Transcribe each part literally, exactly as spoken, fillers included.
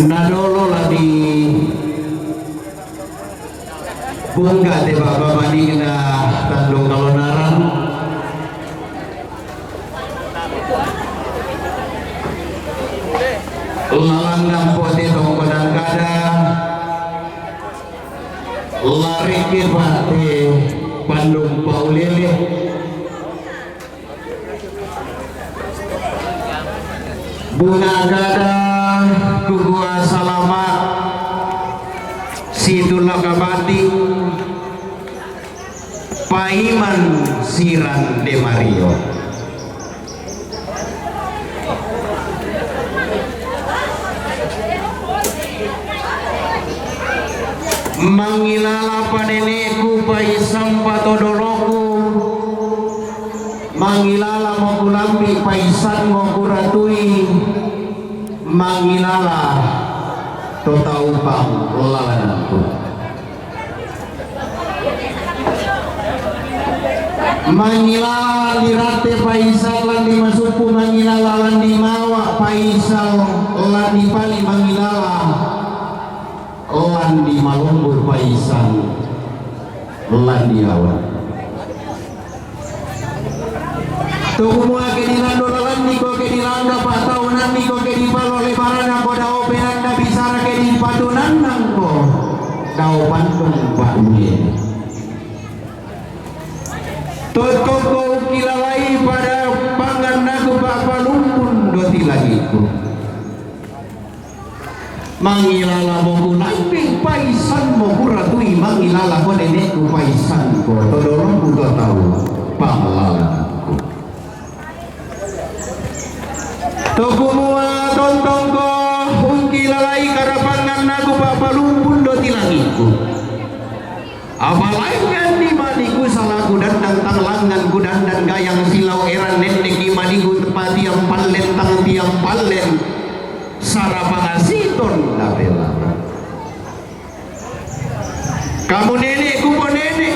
Nadolo la di bungga te baba manigna tandung kalonaran. Lalang nampo te tongkonan kada, lareke pate pandung paulele. Bunga kada kugua salama situla kabati paiman siran de Mario. Mangilala paneneku paisan patodoloku, mangilala mokulambi paisan mokuratui, mangilala to taupang lalananku. Mangilala di rate paisan lan di masuppu, mangilala lan di mawa paisan lan di pali, mangilala lan di malombu paisan lan di awa. Tukumua ke di lando lalanni ko ke di langga pataunanni ko ke di palo lebarana ko dao penanda bisara ke di patunannang ko dao pandung pa'bue. Tottongko ukilalai pada pangannaku pa'palumpun doti langikku. Mangilala mokulambi paisan mokuratui, mangilala ko nenekku paisan ko todoloku to tau pangalalangku. Tokumua tontongko ukilalai karapangannaku pa'palumpun doti langikku. Apa langngan ni mani kusala kudandang tang langngan kudandang gayang silau eran nenneki mani ku patiang pallen tang tiang pallen sarapangasiton napelara. Kamu neneku po nenek,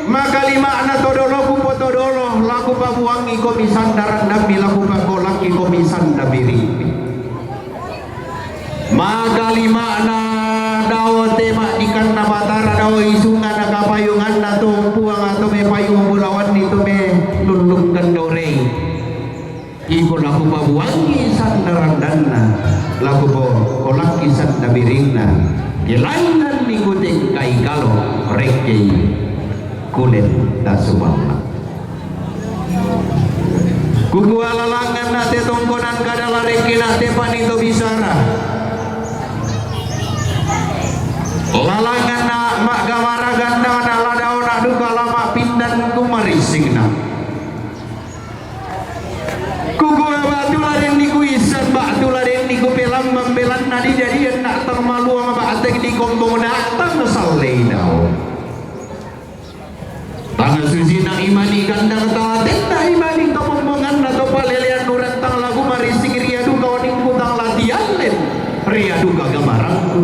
makalima'na todoloku po todolo, laku pabuangi komi sandaran dammi, laku pakolakki komi sanda biringmi. Makalima'na dao te ma'dikanna Batara, dao isungana kapayunganna to Puang, ato me payung bulawanni to me lullungkan dorei. Iko laku pabuangi sanda randanna, laku po kolakki sanda biringna, kelangnganni kutengkai kalo rekkei kulen tasumalla. Kukua lalanganna te tongkonan kada larekkena te panito bisara. Lalanganna ma'gamara gandana ladaona duka lama pindan kumarissingna. Kukua batu larenni kuissan batu larenni kupelammang belanna dijadianna tang maluang ba'teng dikombongna tang sallei dao. Tang susinang imani gandang tang atenna imani to mombonganna to palelean urang tang laku marissing ria duka oningku tang latiallen ria duka gamarangku.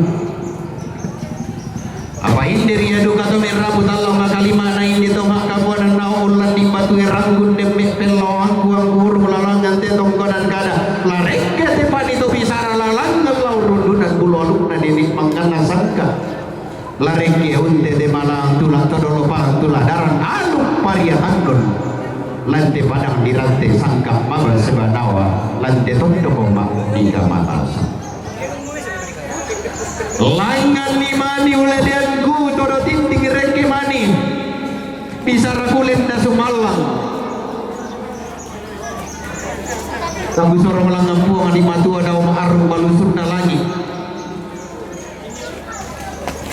Apa inde ria duka to merabu tallang makalimana inde to ma'kabuanan nao ullan di batu erangku demme pelloangku angku urung lalangan te tongkonan kada larekke te pani to bisara lalangan lau rundunan bulu alukna dene mangkanna sangka. Larekke unte te malang tula todolo palang tula darang aluk paria tandon. Lante padang dirante sangka mabal sebanawa lante tondoko ma di gamatasa. Langnganni mani uleleanku todo tinting rekke mani. Bisara kulen da sumallang. Tabu sorong langngan puang di matua dao ma'arung balusunna langi.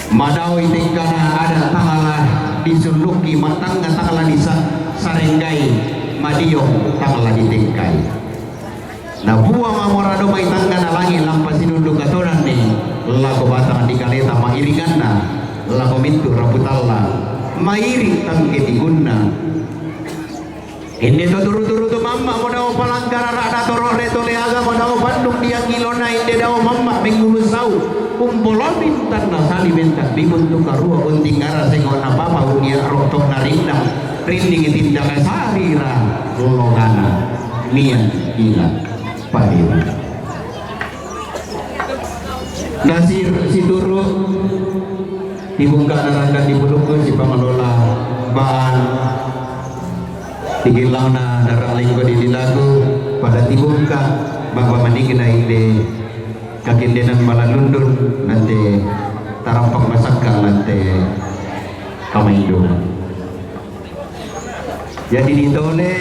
Madaoi tengkana ada tangala disulluki matangga tangala disa-, sarenggai madiong tangala ditengkai. Na puang amora domai tanggana langi lampa sinunduk katonanni lako batang dikaleta mairinganna lako mintu raputalla mairing tangke tigunna. Inde to turu-turu tu mamma mo dao palanggarara'na toro re to leaga mo dao pandung diang ilona inde dao mamma mengulu sau umpolomin tanna sali mentang bibun tu karua bunting ara sengona papa unia roktok na rindang rinding tindak sarira lolongana nian ila. Padiu. Nasir situru' tibungka' naranda' di bulukku si pangelola ba'an. Tigillau na darang lingko di lilagu pada tibungka' baba manigna inde kakendenan malalundun nante tarampak masakka nante kamaindungan. Jadi ditole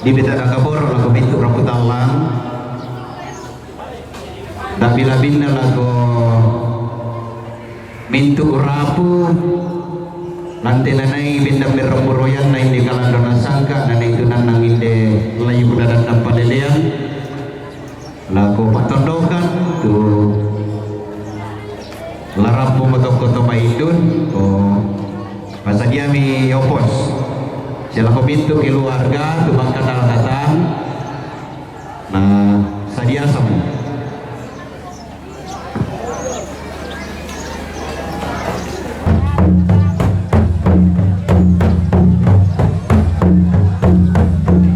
di beta nakaboro lako bintu rapu tallang. Tapi labinna lako mintu' rapu, nante nanai benda merrombo royanna inde kalando nasangka, nanai tu nannang inde layu kudadanna palelean, lako pattondokan tu larappu matokko to maidun, oh, pasadiami opos. Sia lako mintu' keluarga tu bangkana tatang, na sadia samu.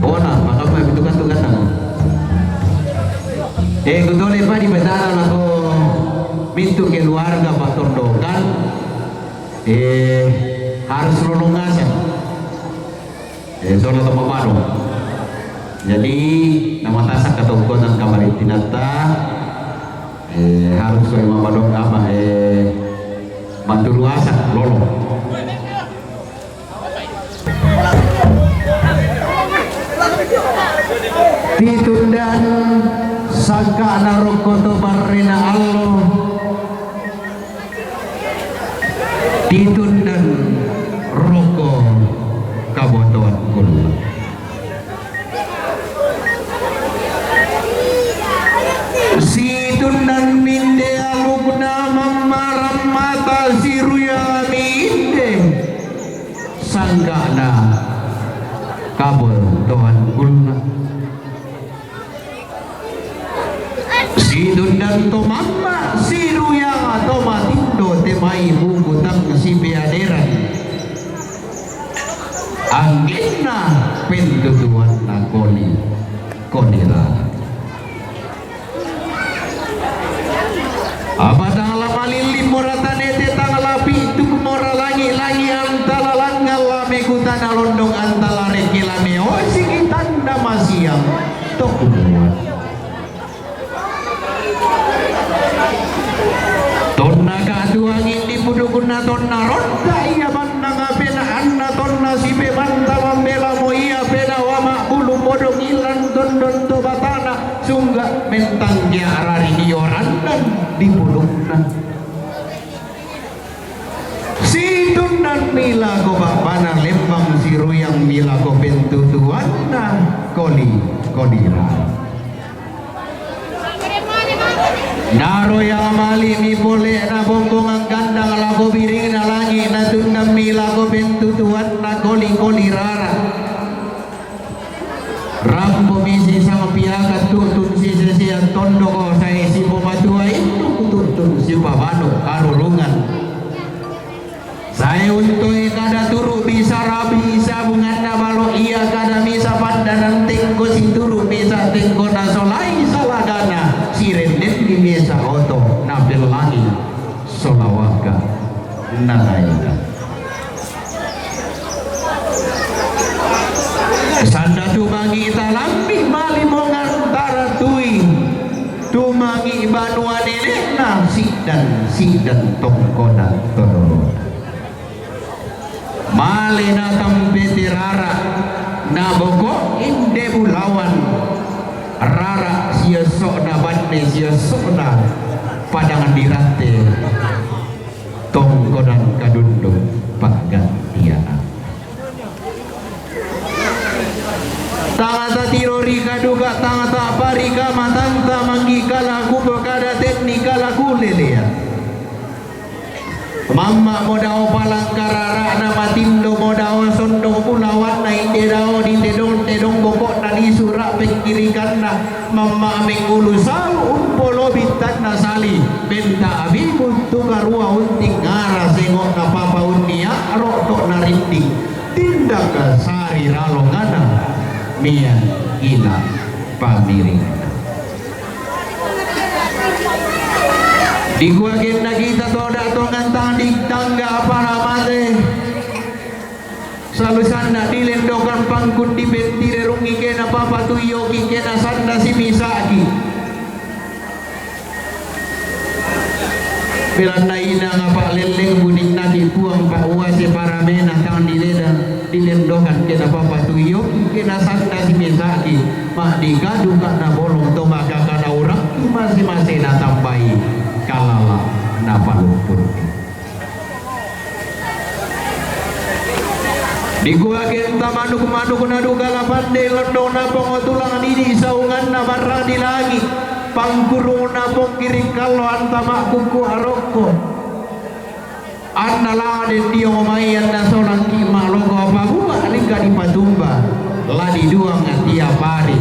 Ona, maka mabitu katu kata. Eh, kutole pa di betara lako mintu' keluarga pattondokan. Eh, harus lolong ngasang. Eh, sola to mabado. Jadi, namatasak katongkonan kamaritinatta, eh, harus koi mabado apa, eh, manturu asak lolo. Titundan sangka'na rokko to barrena allo. Titundan rokko kabotoan kulla. Situndan minde alukna mammaran mata siruyami inde sangka'na kabotoan kulla. Situndan to mamma, siruyang to matindo, te mai mukutang sipeaderan. Anggenna pentutuanna koli, kolira. Apa tang la malilling mora tanete, tang la pitu mora langi'-langi', antala langngan la mekutana londong, antala rekke la meosiki tanda masiang to kumuat. Tonna katuangi di pudukunna, tonna ronda ia bannang apenaanna, tonna sipemanta mambelamo ia pena wama bulu podong ilan tondon to batana, sungga mentang diarari dio randan di pudukna. Situnnammi lako ba'bana lembang, siruyammi lako pentutuanna koli-kolira. Naro ia mali'mi pole na bombongan gandang lako biringna langi', natunnammi lako pentutuanna koli-kolirara. Rampomi sisang piakan tu'tun sisesian tondoko, sae sipomatua induk tu'tun sipabanu karurungan. Sae untoi kada turu' bisa rabi sabunganna balo, ia kada misa pandanan tengko situru' misa tengko nasolai salagana, sirendemmi misa oto napellangi sola waka nanaina. Sanda tumangi talambi mali mongantara tui, tumangi banua nene'na si'dan-si'dan tongkonan todorona. Male na tampete rara, na boko inde bulawan, rara sioso'na banne sioso'na padang diratte. Tongkonan kadundung pa'gantiana. Tangata tiro ri kaduka, tangata parika matanta manggi kalaku kada tenni kalaku lelea. Mamma modao palangkarara'na, matindo modao sondong bulawanna, inde dao di tedong-tedong boko'na di sura' pengkirikanna. Mamma mengulu sau umpolo bittanna sali, menta abibu tu karua unting ngara sengo'na papa unnia ro'to'na rinding, tindak sari ralongana mia ila pamiringna. Dikua kenna kita toda tongan tang ditangga apa namate. Salusanna dilendokan pangkun dipentirerungi kena papatuyoki kena sanda simisaki. Belanna inang apa lelleng budinnaki Puang pauase paramena tang dileda dilendokan kena papatuyoki kena sanda simisaki. Ma'dikadu kana bolong to maka kana urang mase-mase natambai kalala napalumpun. Dikua kenta manuk-manuk naduka lapande londong napong tulang didi saunganna barrang di langi pangkurung napong kiring kallo anta makkukku arokko. Anna la den dio mai anna solangki ma'loko apa bua lingka dipatumba la diduang tiap hari.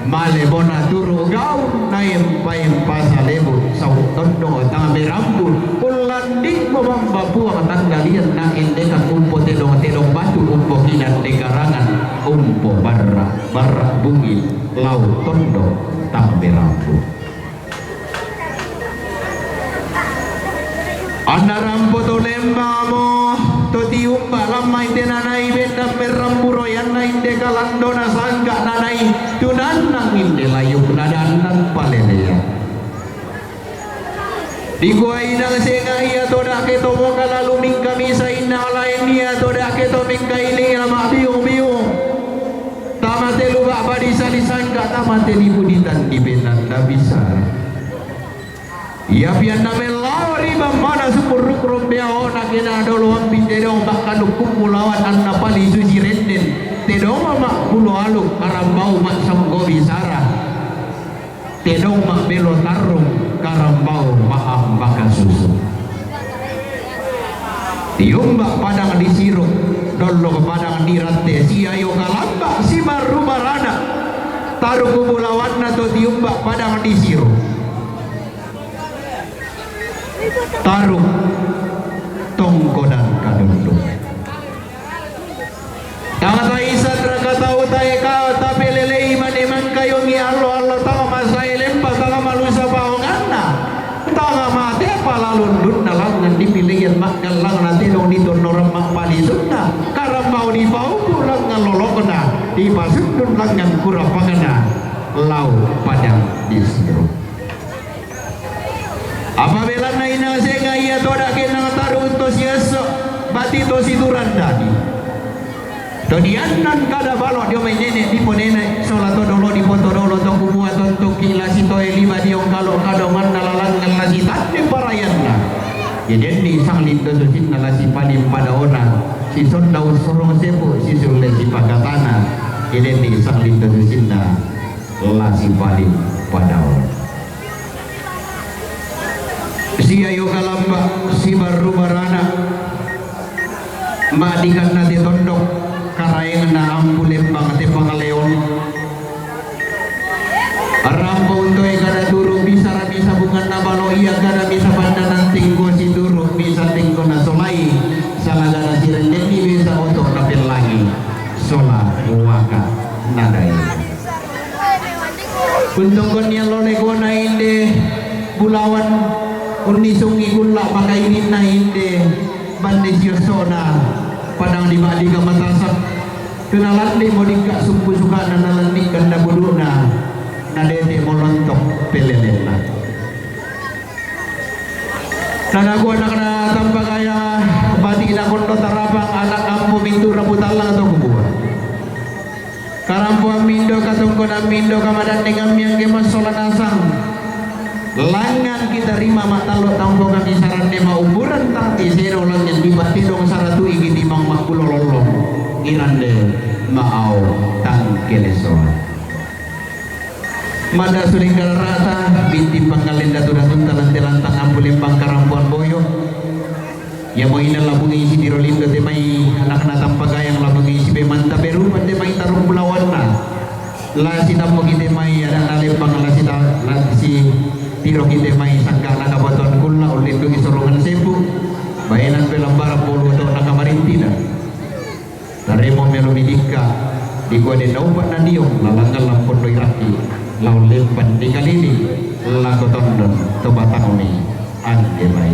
Male bona turu gaun naempa-empa salebu sau tondong tang merambu ullandikmo bamba puang tanggalian na endekan umpo tedong-tedong batu umpo kinan dekarangan umpo barra barra bungi lau tondong tang merambu. Anna rampo to lembamo to tiumba lammai te nanai bendang merrambu royanna inde kalandona sangka nanai tunannang inde layuk nadannan palelea. Dikua inang senga ia todake to moka lalu mingka misa inna lain ia todake to mingka ini ama biung-biung. Tama telu ba'ba disa disangka tama te dibuditan di bendang nabisa. Iapi anna mellao ri bammana sumurruk rombeaona kena doloang pittedong makkanukkummu lawan anna pali susi rennen tedong ma'bulo aluk karambau ma'songgo bisara tedong ma'belo tarrung karambau ma'ambaka susu. Tiumba padang disiruk dollok padang diratte siayo kalamba sibarru barana taruk bulawanna to tiumba padang disiruk. Taruk tongkonan kadunduk. Tang taisatra katau taeka tapelelei mane mangkayungi allo-allo tang masae lempa tang malusa paonganna. Tang mate palalundunna langngan dipileian makkallang na tedong ditonnorang mappalisunna karambau dipaupu langngan lolokna dipasundun langngan kurapakna lau padang disiruk. Apa belanna inang senga ia toda kennang taru to siesso bati to siturang dadi. To diannan kada balo dio mai nene dipo nene sola to dolo dipo to dolo to kumua tontuki lasi toe lima diong kalo kado manna lalangngan lasi tande parayanna. Kedenni sang lindo susinna lasi paling padaona si sonda ussorong sepu si sulle si pakatana. Kedenni sang lindo susinna lasi paling padaona. Siayo kalamba sibarru barana ma'dikanna te tondok karaengna ampu lembang te pangaleon. Rampo untoe kada turu bisara bisa bunganna balo ia kada bisa pandanan tinggo situru bisa tinggo nasolai salagana sirendenni bisa oto napellangi sola waka nadai. Untungkon niallo lekona inde bulawan unnisungi kulla makaininna inde bande siosso'na padang di ba'dika matasa. Kena landimo dikka sumpu suka'na nalannikkan na budu'na nadete molontok pelelenna. Nanaku anakna tampagaya bati nakondo tarapang anak ampo mintu rabu tallang atau kubua. Karampoang mindo katongkonan mindo kamadandengan miangge massola nasang. Langngan kita rima matallo tampo kami sarande maumburan tati sero langngan di batidong saratu igi timang mappulo lollong. Irande maau tangkelesoa. Mada suling galarata binti pangalenda tu datunta lante lantang ampu lembang karampoang boyo. Iamo ina labungi sitiro lindo te mai anakna tampagayang labungi sipe manta berupa te mai tarung bulawanna. La sitammu kite mai anakna lembang la sita la si tiro kite mai sangka na kapatuan kulla ullinduki sorongan sepu. Baenan pe lambara polu to na kamarintina. Taremo melo midikka dikua den naupa na diong lalangan lampon doi rakki. Lao lek ban ni kalili, lako tondon to batang ni ande bai.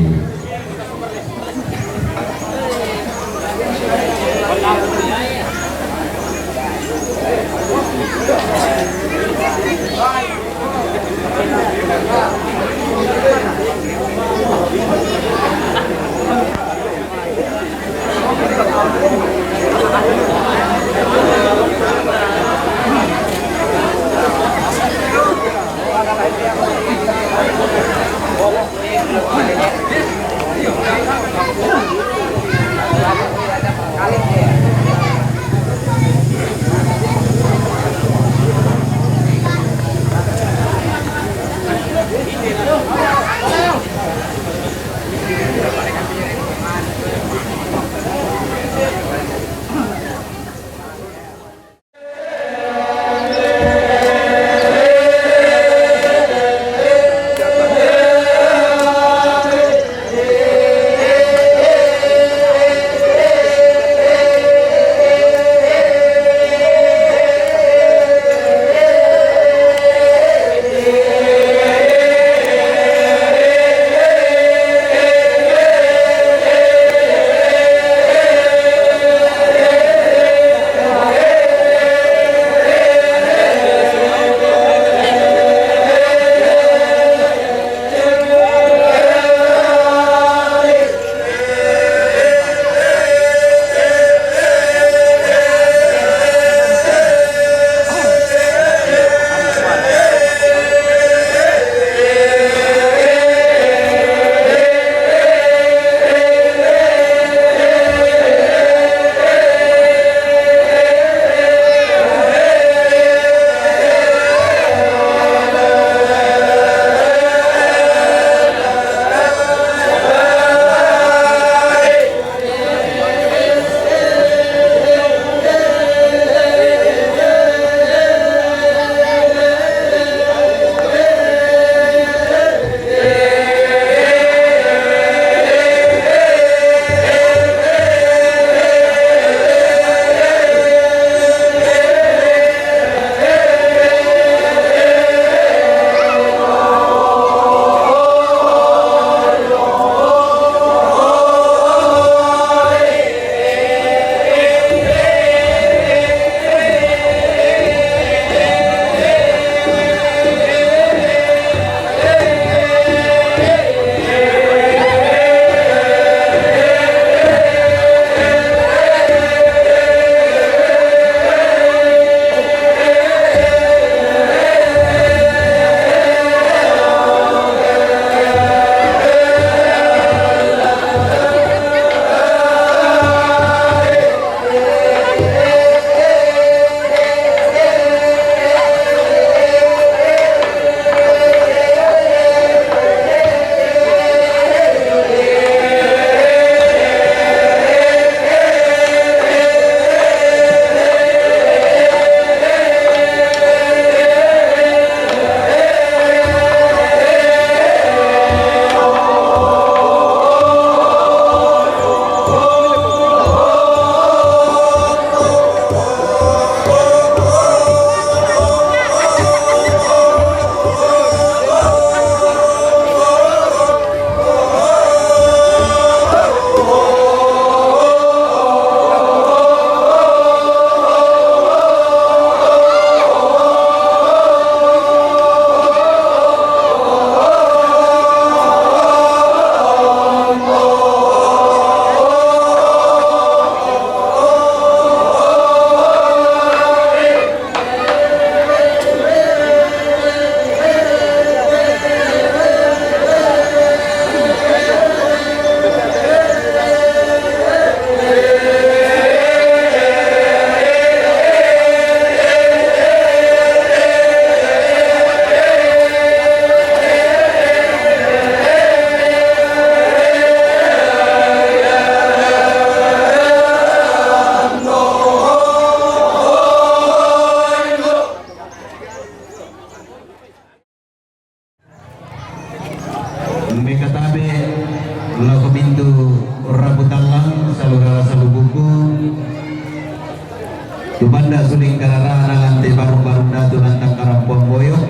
Banda suling kararana lante barung-barung datu lantang karampuang boyong.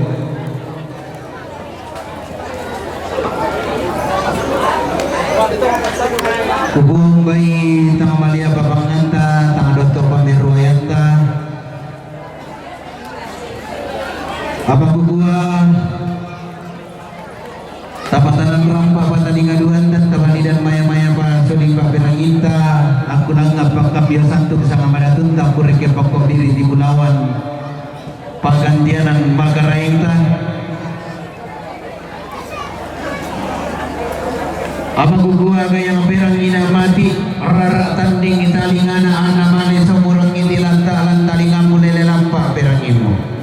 Kubuang bai tang malia papanganta, tang dottor pamerruayanta. Apa kukua Tapatanan rampa pataninga duanta, tapanidan maya-maya pa soding paperanginta, aku nangap pakkapiasantu sanga madatunta, aku rekke pakko biri di bulawan paggantianan makaraengta. Apa kukua gayang perangina mati, rara tanding talingana, ana male somurangi tilanta, lantalingamu lele lampa perangimu.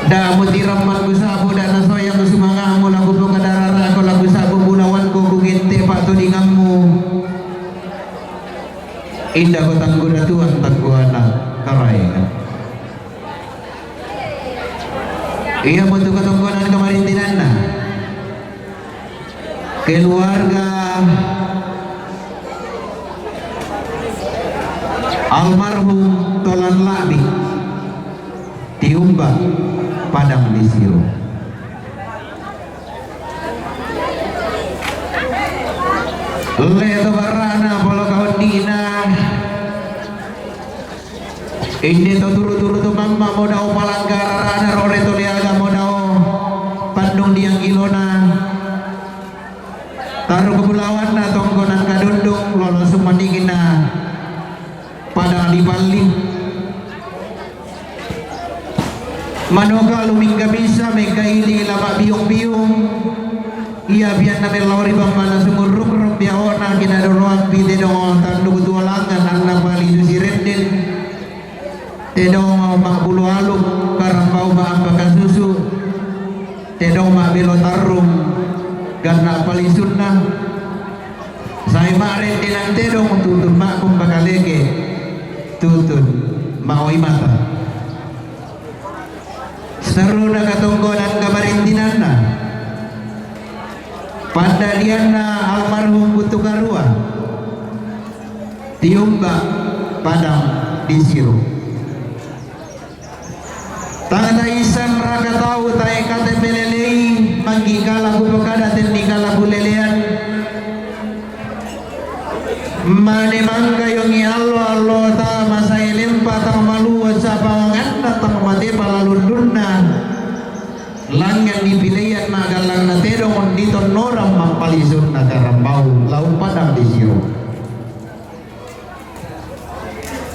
Da mutirang manggusabu, da nasoyang sumanga'mu, la kupokadararako, la kusabu bulawanko, kugente pa'todingammu. Inda ko tangguda tuan tangguana karaengan. Iya mutu katongkonan kamarintinanna. Keluarga almarhum Tolan Labi, Tiumba, Padang Disiro. Le to barana polo kaondina. Inde to turu-turu tu mamma modao palanggararana rore to leaga modao pannung diang ilona. Taru kebulawanna tongkonan kadundung lolo sumaningina pada dipalli. Manoka lumingga bisa mengkaili lama biung-biung. Iya bianna mellao ri bammana sumurruk-ruk biaona kina doloampi tedong tanduk tualangan anna palisu sirenden. Tedong mabbulu aluk karambau maampaka susu. Tedong mabbelo tarrung ganna palisunna. Sai ma'rendenan tedong tutun makkumba kaleke tutun maoi mata. Seruna katongkonan kamarintinanna. Pandadianna almarhum Butukarua, Tiumba, Padang Disiro. Tang taisang raka tau tae kate pelelei, manggikala kupokada tennikala kulelean. Mane mangkayongi allo-allota masae lempa tang maluo sapanganna tang mate palalundunna. Langngan dipileian magalangna tedong ditonnorang mappalisunna karambau lau Padang Disiro.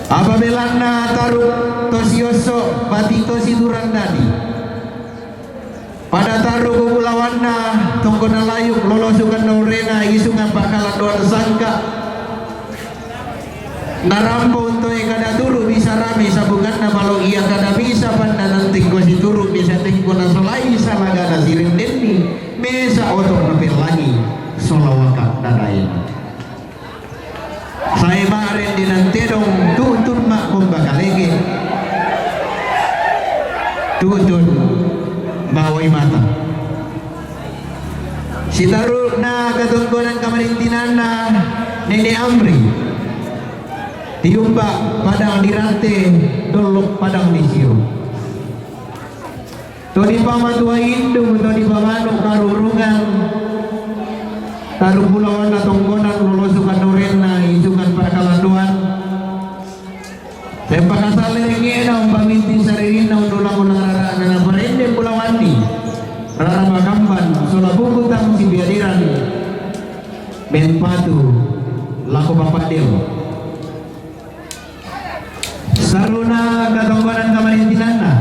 Apa belanna taruk tosi osso bati tosi turang dadi. Pada taruk bulawanna tongkona layuk lolosukan naurena isungan pakkalandoan sangka. Narampo untoe kada turu bisa rame sabunganna balo ia kada bisa panna nantingko situru bisa tengko nasolai salagana sirendenni mesa otok napellangi solawaka dadaena. Sae ma'rendenan tedong tutun makkomba kaleke. Tutun bawai mata. Sitaruna katongkonan kamarintinanna Nene Amri. Tiumba Padang Dirante, Dollok Padang Disiro. To dipamatua indung, to dipamanu karurungan, tarung bulawanna tongkonan lolosukan norenna isukan parkalandoan. Sempakasalle rengngena umpaminting saririnna undulang-ulang rara'na naparende bulawanni rara makamban sola buku tang sipiaderan mempatu lako papaddeo. Saruna katongkonan kamarintinanna.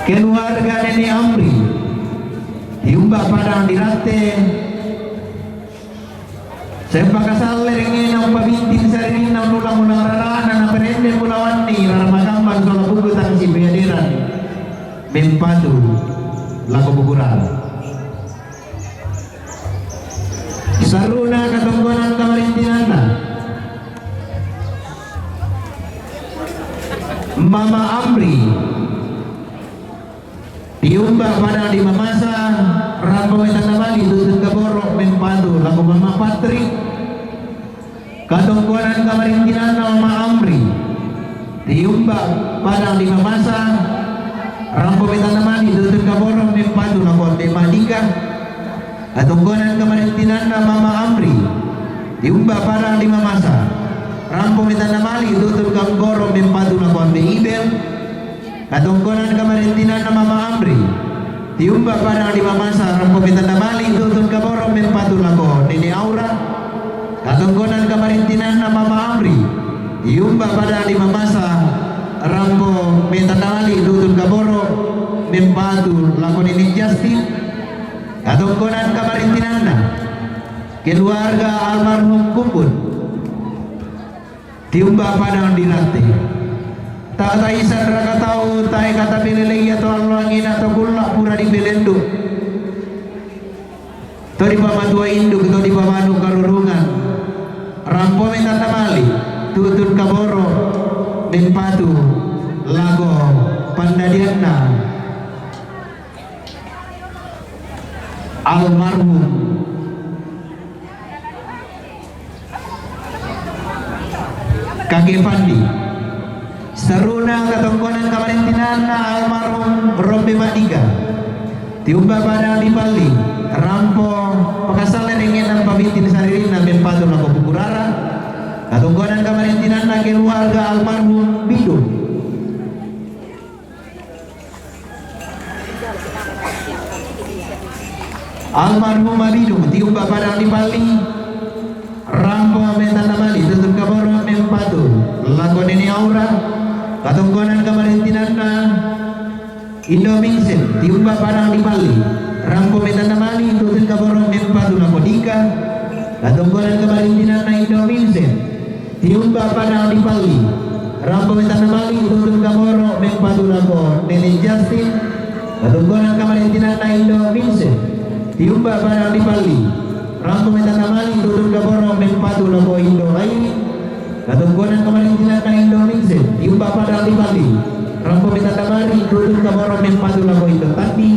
Keluarga Nene Amri, Tiumba Padang Dirante, sempakasalle rengngena umpaminting saririnna undulang-ulang rara'na naparende bulawanni rara makamban sola buku tang sipiaderan mempatu lako buku rara. Saruna katongkonan kamarintinanna. Mama Amri, Tiumba Padang di Mamasa, rampo wetana bali tutun kaboro mempatu lako Mama Patri. Katongkonan kamarintinanna Mama Amri, tiumba padang di mamasa, rampo metandamali tutun kaboro mempatu lako Madika. Katongkonan kamarintinanna Mama Amri, tiumba padang di mamasa, rampo metandamali tutun kaboro mempatu lako Ambe Ibel. Katongkonan kamarintinanna Mama Amri, tiumba padang di mamasa, rampo metandamali tutun kaboro mempatu lako Nene Aura. Katongkonan kamarintinanna Mama Amri, tiumba padang di mamasa, rampo metandamali tutun kaboro mempatu lako Nene Justin. Katongkonan kamarintinanna keluarga almarhum Kumbun, tiumba padang di rante. Tae taisan raka tau, tae kata pelelei atau allo angina atau kulla pura dipelendu. To dipamatua induk, to dipamanu karurungan. Rampo metandamali tutun kaboro mempatu lako pandadianna almarhum Kake Pandi. Saruna katongkonan kamarintinanna almarhum Rombe Madika, tiumba padang di Palli, rampo pakasalla ringenna pabintin saririnna mempatu lako Pukurara. Katongkonan kamarintinanna keluarga almarhum Bidung. Almarhum Abidung, tiumba padang di Palli, rampo metandamali tutun kaboro mempatu lako Nene Aura. Katongkonan kamarintinanna Indo Minsen, tiumba padang di Palli, rampo metandamali tutun kaboro mempatu lako Dika. Katongkonan kamarintinanna Indo Minsen, tiumba padang di Palli, rampo metandamali tutun kaboro mempatu lako Nene Justin. Katongkonan kamarintinanna Indo Minsen, tiumba padang di Palli, rampo metandamali tutun kaboro mempatu lako Indo Airin. Katongkonan kamarintinanna Indo Minsen, tiumba padang di Palli, rampo metandamali tutun kaboro mempatu lako Indo Tandi.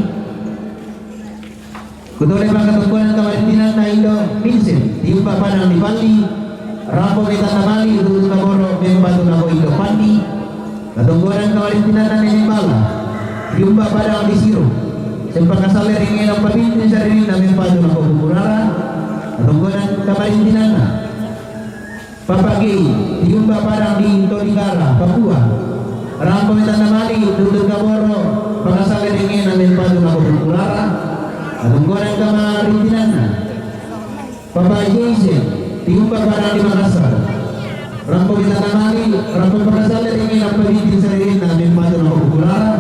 Kutole pa katongkonan kamarintinanna Indo Minsen, tiumba padang di Palli, rampo metandamali tutun kaboro mempatu lako Indo Pandi. Katongkonan kamarintinanna Nene Bala, tiumba padang di Siro, sempakasalle ringenna pabintin saririnna mempatu lako Pukurara. Katongkonan kamarintinanna Papa Gei, tiumba padang di Tolikara, Papua, rampo metandamali tutun kaboro pakasalla ringenna mempatu lako Pukurara. Katongkonan kamarintinanna Papa Jason, tiumba padang di Makassar, rampo metandamali, rampo pakasalla ringenna pabintin saririnna mempatu lako Pukurara.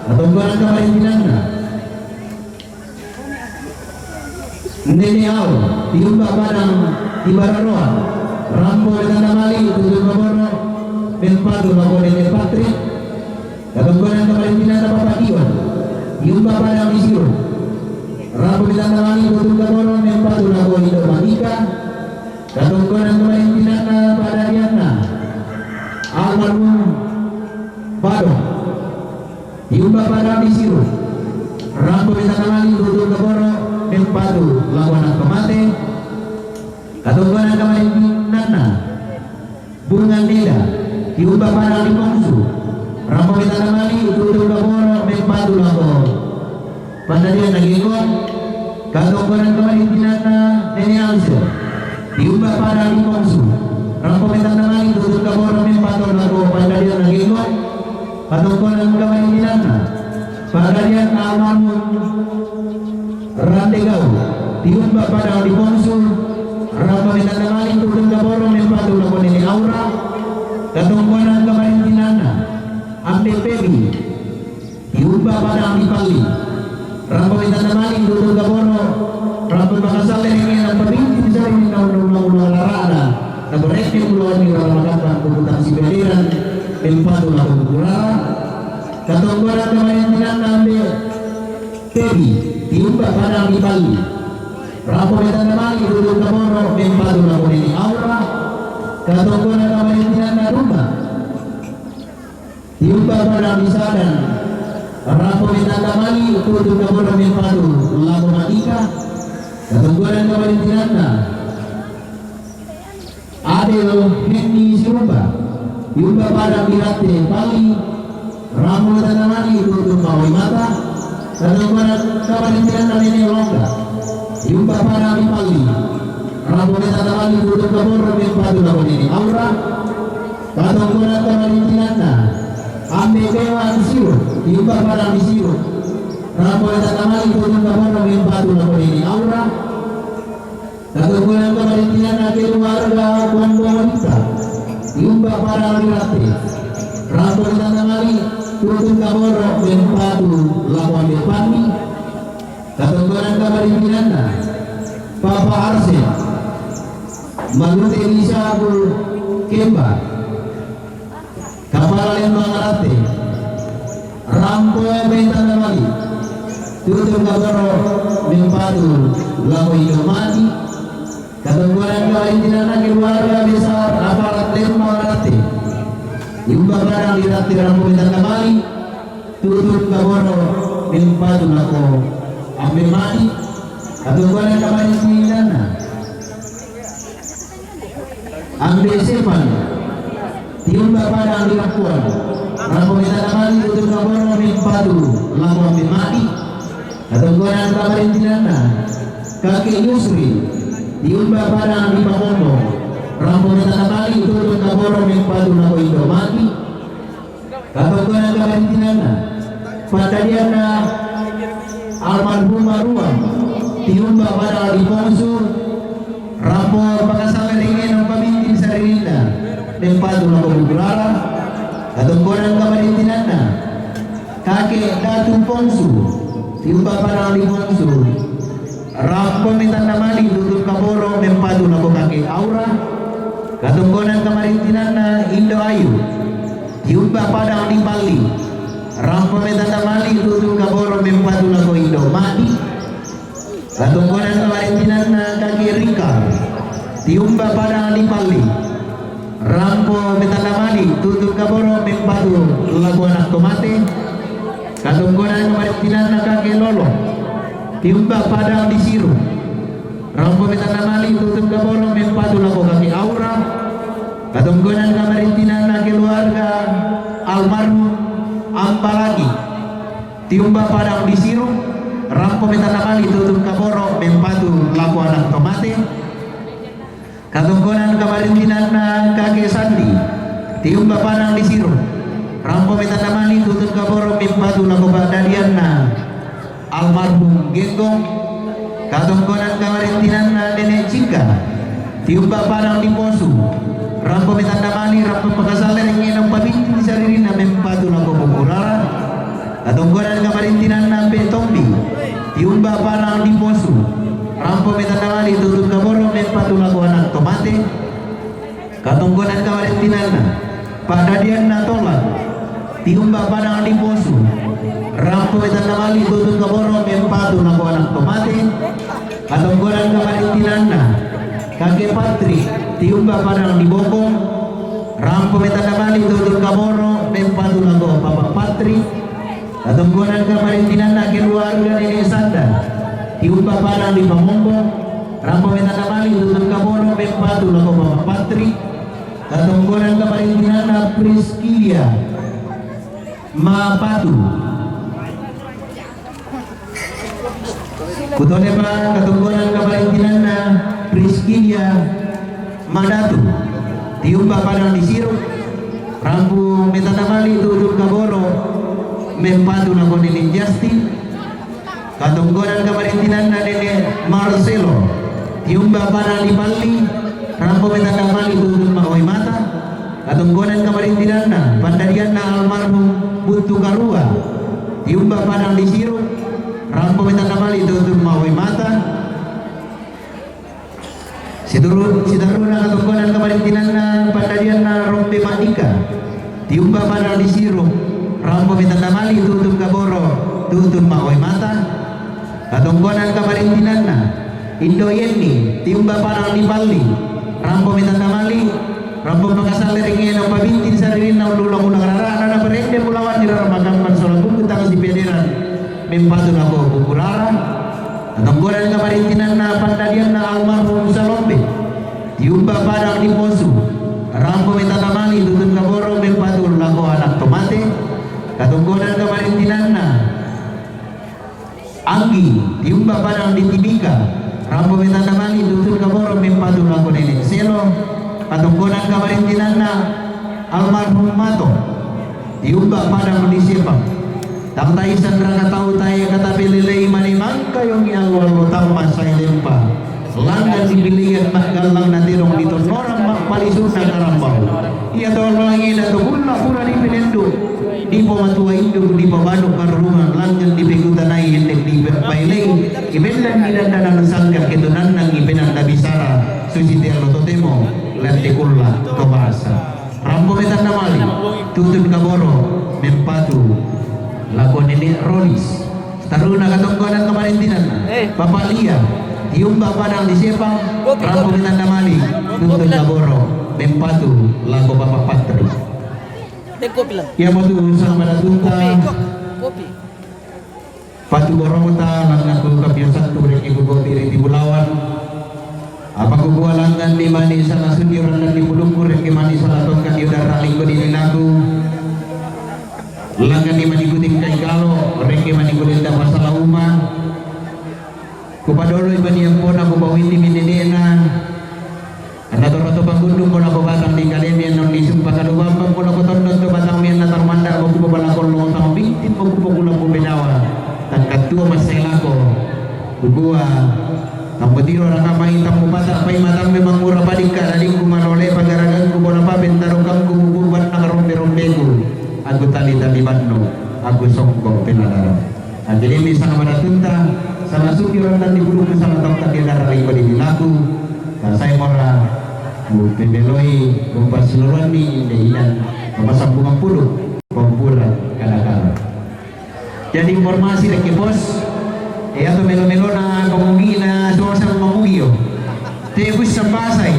Katongkonan kamarintinanna Nene Ao, tiumba padang di Bararoa, rampo metandamali tutun kaboro mempatu lako Nene Patrick. Katongkonan kamarintinanna Papa Dion, tiumba padang di Siro, rampo metandamali tutun kaboro mempatu lako Indo Manika. Katongkonan kamarintinanna padadianna almarhum Badong, tiumba padang di Siro, rampo metandamali tutun kaboro mempatu lako Nangkamate. Katongkonan kamarintinanna Bunga Neda, tiumba padang di Pongsu, rampo metandamali tutun kaboro mempatu lako pandadianna Genggo. Katongkonan kamarintinanna Nene Alsel, tiumba padang di Pongsu, rampo metandamali tutun kaboro mempatu lako pandadianna Genggo. Katongkonan kamarintinanna padadianna almarhum Randegau, tiumba padang di Pongsu, rampo metandamali tutun kaboro mempatu lako Nene Aura. Katongkonan kamarintinanna Ambe Pebi, tiumba padang di Palli, rampo metandamali tutun kaboro, rampo pakasalla ringenna pabintin saririnna undang-undang lara'na, naberreke puloni rara makappang kubutang sibeliran mempatu lako Pukurara. Katongkonan kamarintinanna Ambe Tebi, tiumba padang di Palli, rampo metandamali tutun kaboro mempatu lako Nene Aura. Katongkonan kamarintinanna Dumba, tiumba padang di Sadang, rampo metandamali tutun kaboro mempatu lako Madika. Katongkonan kamarintinanna Adel Henni Sirumba, tiumba padang di Ratte Pali, rampo me tanda mali tutu ma oe mata. Katongkonan kamarintinanna Nene Longga, tiumba padang di Pali, rampo me tanda mali tutu kaboro mempatu lako Nene Aura. Katongkonan kamarintinanna Ambe Bewa Siruk, tiumba padang di Siruk, rampo me tanda mali tutu kaboro mempatu lako Nene Aura. Katongkonan kamarintinanna keluarga Kondo Lita, tiumba padang di Ratte, rampo me tanda mali tutu kaboro mempatu lako Ambe Panni. Katongkonan kamarintinanna Papa Arse, Malute Lisaku Kemba, Kapala Lembang Ratte, rampo me tanda mali tutu kaboro mempatu lako Indomati. Katongkonan kamarintinanna keluarga besar aparat Lembang Ratte, tiumba padang di Ratte, rampo me tanda mali tutu kaboro mempatu lako Ambe Mati. Katongkonan kamarintinanna Ambe Sepan, tiumba padang di Lapuan, rampo me tanda mali tutu kaboro mempatu lako Ambe Mati. Katongkonan kamarintinanna Kakek Yusri, tiumba padang di Pamombo, rampo me tanda mali tutu kaboro mempatu lako Indomati. Katongkonan kamarintinanna pandadianna almarhum Maruang, tiumba padang di Pongsu, rampo pakasala ringenan pabintin saririnna mempatu lako Bukurara. Katongkonan kamarintinanna Kakek Datu Pongsu, tiumba padang di Pongsu, rampo me tanda mali tutu kaboro mempatu lako Kakek Aura. Katongkonan kamarintinanna Indo Ayu, tiumba padang di Pali, rampo me tanda mali tutu kaboro mempatu lako Indo Mati. Katongkonan kamarintinanna Kakek Rika, tiumba padang di Pali, rampo me tanda mali tutu kaboro mempatu lako anak tomate. Katongkonan kamarintinanna Kakek Lolo, tiumba padang di Siruk, rampo me tanda mali tutu kaboro mempatu lako Kakek Aura. Katongkonan kamarintinanna keluarga almarhum Ambalagi, tiumba padang di Siruk, rampo me tanda mali tutu kaboro mempatu lako anak tomate. Katongkonan kamarintinanna Kakek Sandi, tiumba padang di Siruk, rampo me tanda mali tutu kaboro mempatu lako pandadianna almarhum Genggong. Katongkonan kamarintinanna Nenek Cika, tiumba padang di Posu, rampo me tanda mali, rampo pakasala ringenan pabintin saririnna mempatu lako Bukurara. Katongkonan kamarintinanna Ambe Tombi, tiumba padang di Posu, rampo me tanda mali tutu kaboro mempatu lako anak tomate. Katongkonan kamarintinanna pandadianna Tola, tiumba padang di Posu, rampo me tanda mali tutu kaboro mempatu lako anak tomate. Katongkonan kamarintinanna Kakek Patri, tiumba padang di Bokong, rampo me tanda mali tutu kaboro mempatu lako Papa Patri. Katongkonan kamarintinanna keluarga Nenek Sanda, tiumba padang di Pamombo, rampo me tanda mali tutu kaboro mempatu lako Papa Patri. Katongkonan kamarintinanna Priskilia Mapatu. Kutone ma katongkonan kamarintinanna Priskilia Madatu, tiumba padang di Siruk, rampo me tanda mali tutu kaboro mempatu lako Nenek Justin. Katongkonan kamarintinanna Nenek Marcelo, tiumba padang di Pali, rampo me tanda mali tutu ma oe mata. Katongkonan kamarintinanna pandadianna almarhum Butu Karua, tiumba padang di Siruk, rampo me tanda mali tutu ma oe mata. Situru, sitaruna katongkonan kamarintinanna pandadianna Rombe Madika, tiumba padang di Siruk, rampo me tanda mali tutu kaboro tutu ma oe mata. Katongkonan kamarintinanna Indo Yenni, tiumba padang di Pali, rampo me tanda mali, rampo pakasala ringenan pabintin saririnna ullu-, ulang-ulang rarana, na parende mulawan di rara makamban sola buku tang sipederan mempatu lako Bukurara. Katongkonan kamarintinanna pandadianna almarhum Salombe, Tiumba padang di Posu, rampo metata mali tutun kaboro mempatu lako anak to mate, katonggonan kamarintinanna. Anggi, tiumba padang di Timika, rampo metata mali tutun kaboro mempatu lako nenek Selo, katonggonan kamarintinanna almarhum Mato. Tiumba padang di Sepang. Tang taisan raka tau tae kata pelelei mane mangkayongi allo-allo tamma sae lempa. Langgan di pilihan maggallang na tedong di tonnoran mappalisunna karambau. Ia to langina to kulla pura di penendu. Di pematua induk di pabanu karungan langgan di pekutanai endek di pailei. Ibendan di dandanan sangka ketunanang ibendan na bisara. Susi tiallo totemo. Lante kulla to basa. Rampo metata mali, tutun kaboro, mempatu, lako nenek Rolis. Taruna katonggonan kamarintinanna. Eh. Bapak Lia, tiumba padang di Sepang, rampo metata mali, tutun kaboro, mempatu, lako Bapak Patri. Ia mo tu sama datunta. Patu borota, langan ku kapio satu, reke ku kopi reke bulawan. Apa ku bua langan ni mani salah sudio randan di bulungku, reke mani salah tongkat dio darah linggo di linaku. Langan ni mani kuting kai kalo, reke mani kulinda masalah uma. Ku padolo ibani ampona ku bawini minenena. Anna to rato pangundung mo lako batang di kalemi annon di sumpa kalubambang mo lako tondon to batang mi anna tarmanda mo kupo balakon lo tang bintin mo kupo kula ku benawa. Tangkat tua masai lako. Kukua. Tambo tiro raka mai tambo pata pai matang memang mura padikka ladingku malole pagaraganku bola papen tarukangku mukurban nang rombe-rombeku. Aku tali-tali banno. Aku songkok penadara. Akhirnya ini sama pada tunta. Sama suki randan di bulu sama tongkat dia darah lingko di dilaku. Nah, saya mora. Bupembeloi, bumpa seluruhan ni, inde inan, bumpa sambungan puluh, kumpulan, kadang-kadang. Jadi informasi dari bos, eh, atau melo-melo na, pemungina, semua sama mengugio. Te bus sambasai,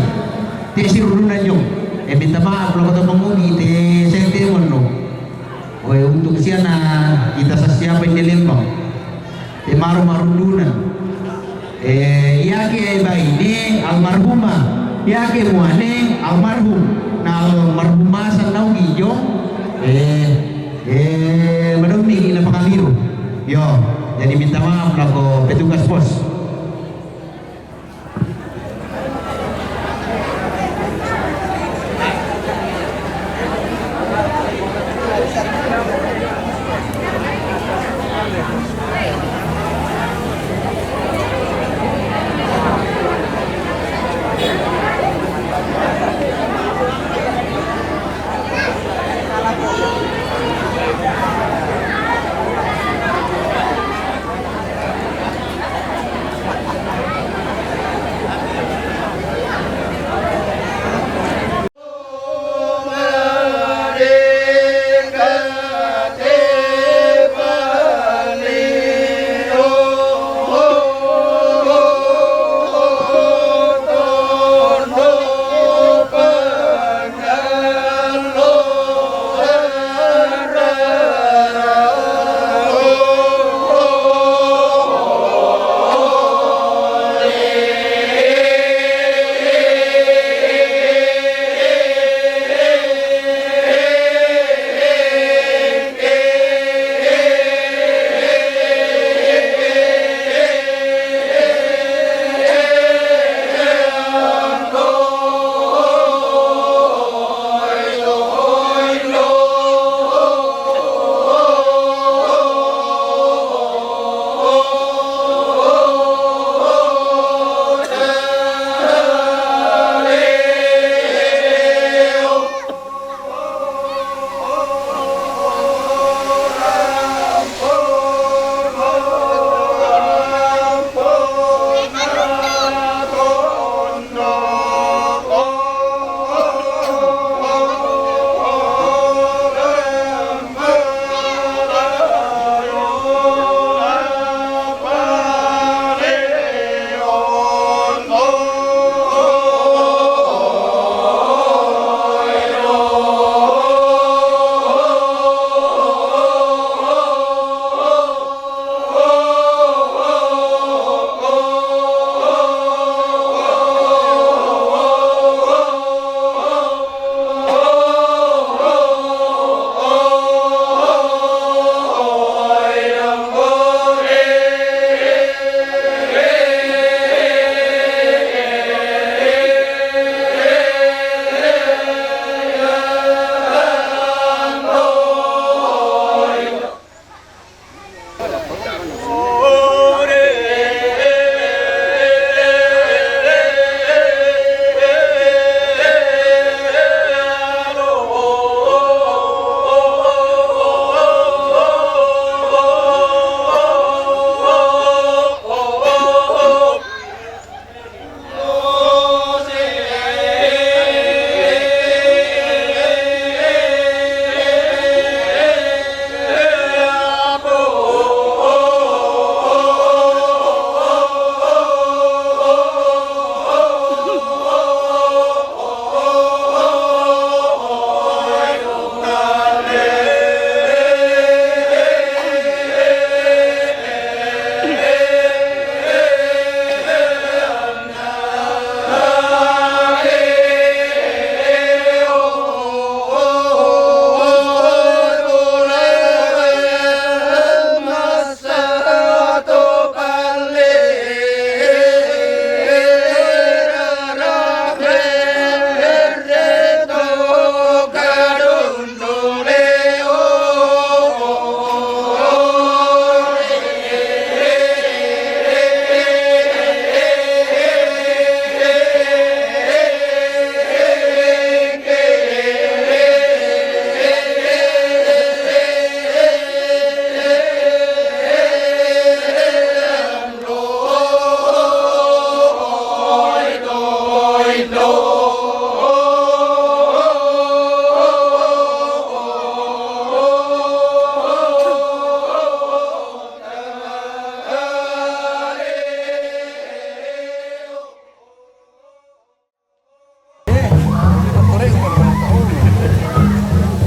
te si ruruna jong. Eh, minta maaf, lo kata mengugi, te, saya te mono. Oe, untuk siana kita sasiapa ini lembang. Te maru marundunan. Eh, yake baine almarhuma, yake muane almarhum. Na almarhuma sanau gijong. Eh, eh, madumi ina pakaliru. Yo, jadi minta maaf lako petugas pos.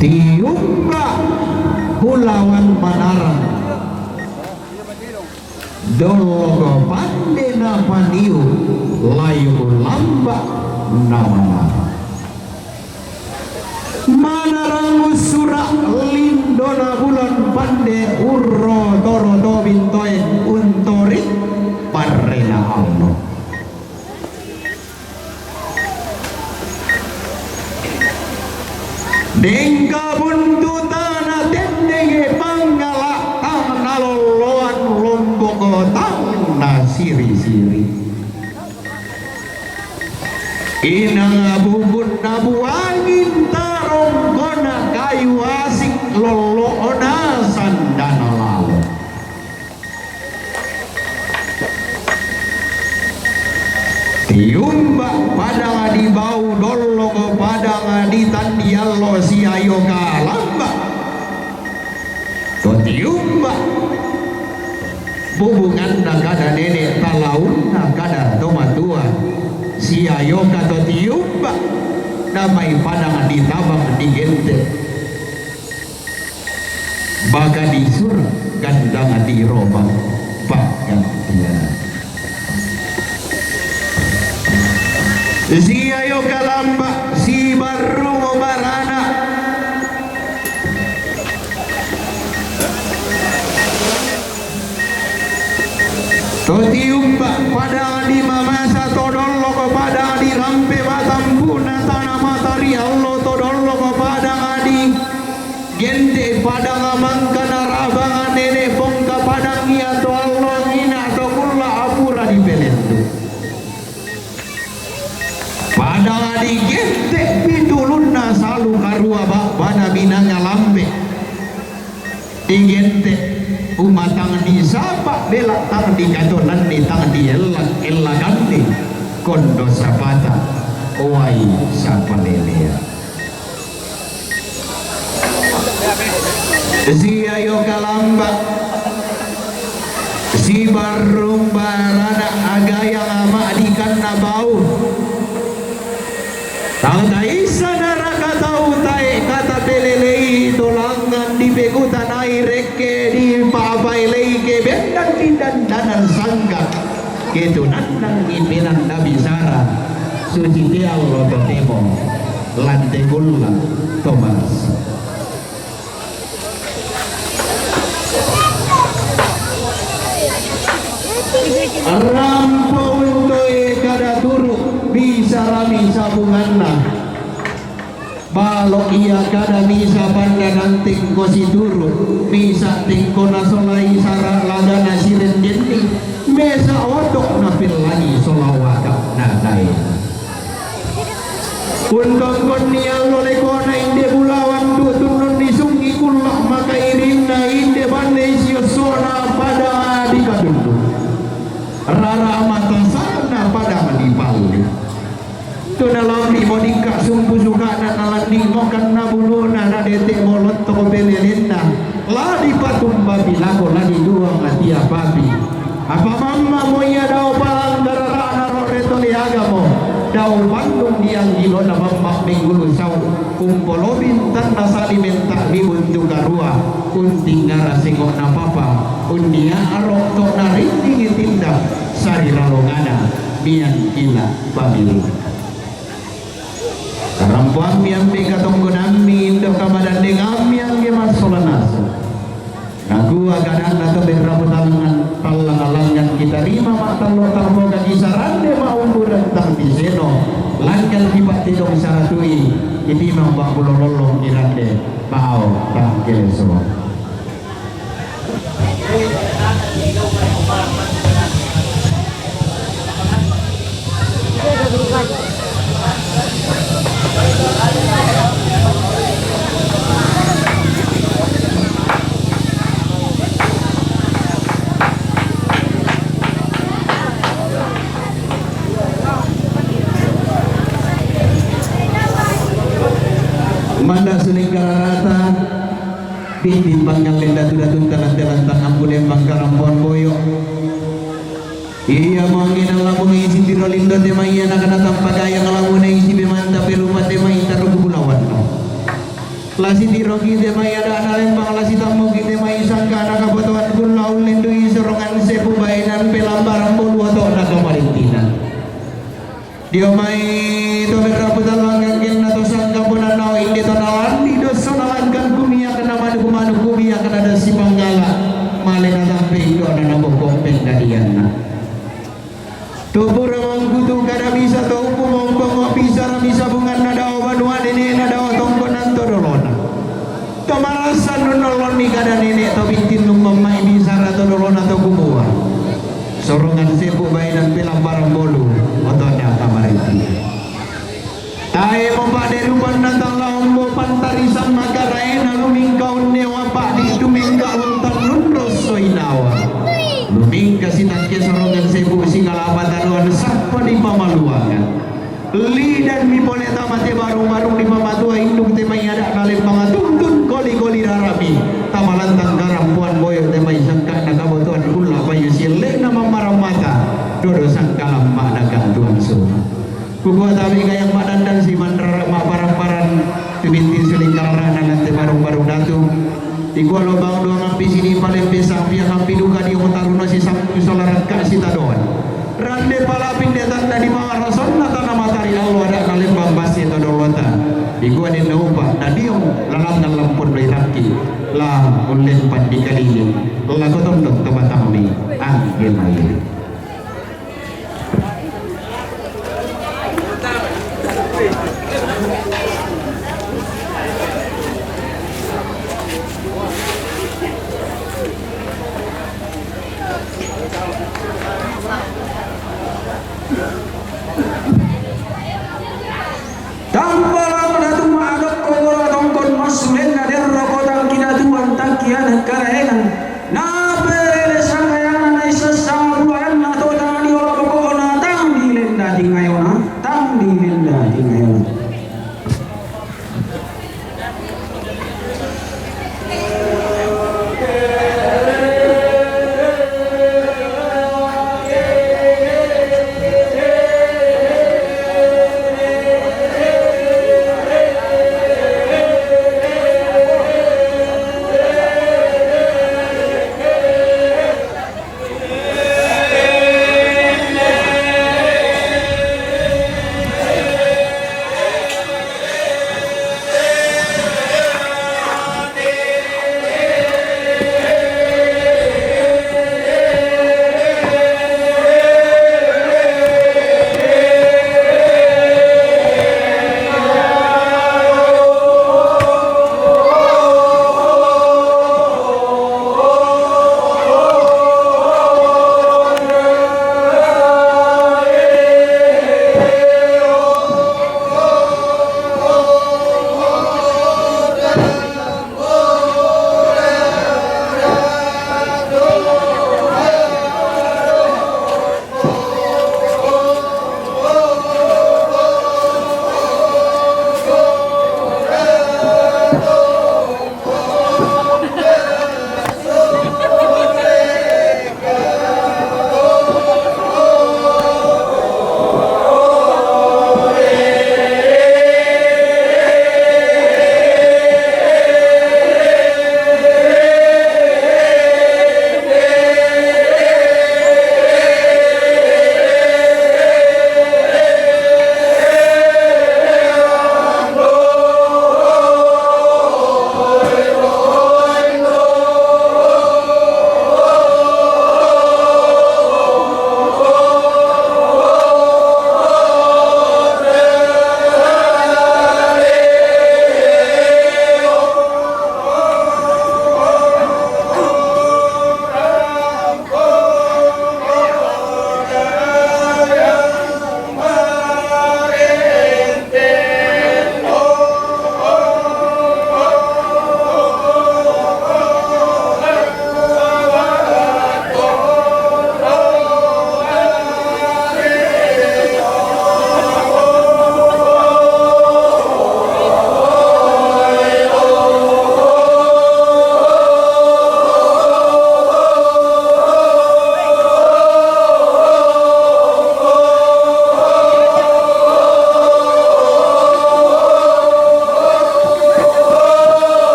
Tiumba' bulawan manarang, dollogo pande napaniu layung lamba' namanarang. Manarang ussura' lindona bulan pande, urro toro to bintoen untori barrena allo. Dengka buntutana tendenge pangala' tang nalolloan lomboko tang nasiri-siri. Inang bubunna buangin tarongkona kayu asik lollo'na sandana lalo. Tiumba' padang di bau, dollogo padang di tandiallo, siayoka lamba'. To tiumba' bubunganna kada nene', talaunna kada tomatua, siayoka to tiumba' namai padang di tabang di gente'. Baka di sura' gandang di roba pa'gantian. Siayoka lamba' sibarrung barana. To tiumba' padang di mamasa, to dollogo padang di rampe matampu'na tana matariallo, to dollogo padang di gente' padang mangkana rabang nene' pongka padang ia to allo ngina to kulla' apura dipelendu'. Padang di gente' pitulunna salu karua ba'bana minanga lambe'. Di gente' uma tang disapa' bela, tang dikatonanni, tang diella'-ellakanni kondo sapata wai sapalelea. Siayoka lamba' sibarrung barana, agayang ma'dikanna bau. Tau taissa naraka tau tae' katapelelei to langngan, dipekutanai rekke, dipa'paelei ke bennang di dandanan sangga'. Ketunannangi penanna bisara, suci te allo totemo, lan te kulla' to marassi. Rampo untoe kada turu', bisarami sabunganna. Balo' ia kada misa pandanan tengko situru', misa tengko nasolai sara' lagana sirendenni, mesa oto' napellangi sola waka' nadae. Untongkonni allo lekona inde bulawan tu' tunnun disungi kulla' makairinna inde bande siossona padang dikatundu'. Rara matasa'na padang dipallu. Tu nalambi' mo dikka' sumpu suka'na, nalambi' mo kanna buluna, nadete' mo lotto' pelelenna. La dipatumbapi lako, la diduang atiapapi. Apa mamma mo ia dao palanggarara'na ro' retole agamo, dao pannung dianggilona mamma menggulu sau', umpolobi tanna sali menta' mibuntu karua, untingara sengo'na papa, unnia aro' to' narindingi tinda, sari ralongana, mian kila pamilu. Karampoammi ambe' katonggonammi, indo' kamadandengammi angge massola nasu. Nakua kadanna to berrabu tallangan, tallang-langngan kitarima ma'tallo talloka kisarande ma'umburan tang tiseno, langkan kipa'tedong saratui, kitimang pa'bulo lollong kirande, pao tang keleso. Manda' suleng kararata, bimbing panggallen datu-datunta, lantaran tang ambuleng mangkarampoan boyo'. Iya mo angge nalamu isi tiro lindo te mai, anak-anak tampakaya ngalamu na isi memanta pelupa te mai taruku bulawanna. La sitiroki te mai ada'na lembang, la sitammuki te mai sangka'na kabotoan kulla, ullendu'i sorongan sepu baenan pelambaran bolu oto'na kamarittinan. Dio mai to berraputan langgang genna to sangka ponanao inde to nalandi dosso nalanggang kumiakna manu-manu kubiakna dasi panggala, male natampe indo'na naboko pengkadianna. To pura mangkutu kada misa to uku mombongo pisara misa bunganna dao banua nene'na dao tongkonan to dolona. To marassan nun ollonni kada nene' to bittin nun mammai bisara to dolona to kubua. Sorongan sepu baenan pelambaran bolu oto'na kamarittinan. Tae' mopa'de rupanna talla ombo pantarisan makaraena lumingka unnewa pa'di' tumengka untannun rossoi nawa. Lumingka sitakke sorongan sepu singala patadoan sappa dipamaluangan. Lidanmi pole tama te barung-barung dipamatua induk te mai ada'na lembang tuntun koli-koli rarami tama lantang karampoan boyo te mai sangka'na kabotoan kulla payu sielle'na mammarang mata dodo sangkalamma'na ka'tuan soma. Kukua tabe' gayang ma'dandan simanrara' ma'paran-paran tu binti suling karara'na lan te barung-barung datu. Ikua lobang doangampi sini palempe sampiangampi duka diong taruno sisampu sola rakka' sitadoan. Rande palapin de tanda di mawara sonna tana matari allo ada'na lembang basse to dollota. Ikua denna upa' na diong lalangngan lampon doi rakki' la ullempan dikaliling lako tondok to batammi angge mai. Tampa' lako datu ma'adokko bola tongkon massulenna derro kotang kidatuan tangkiana karaengan. Napere sangayana naisa sabuanna to tani ola boko'na tang dilenda tingayona, tang dilenda tingayona.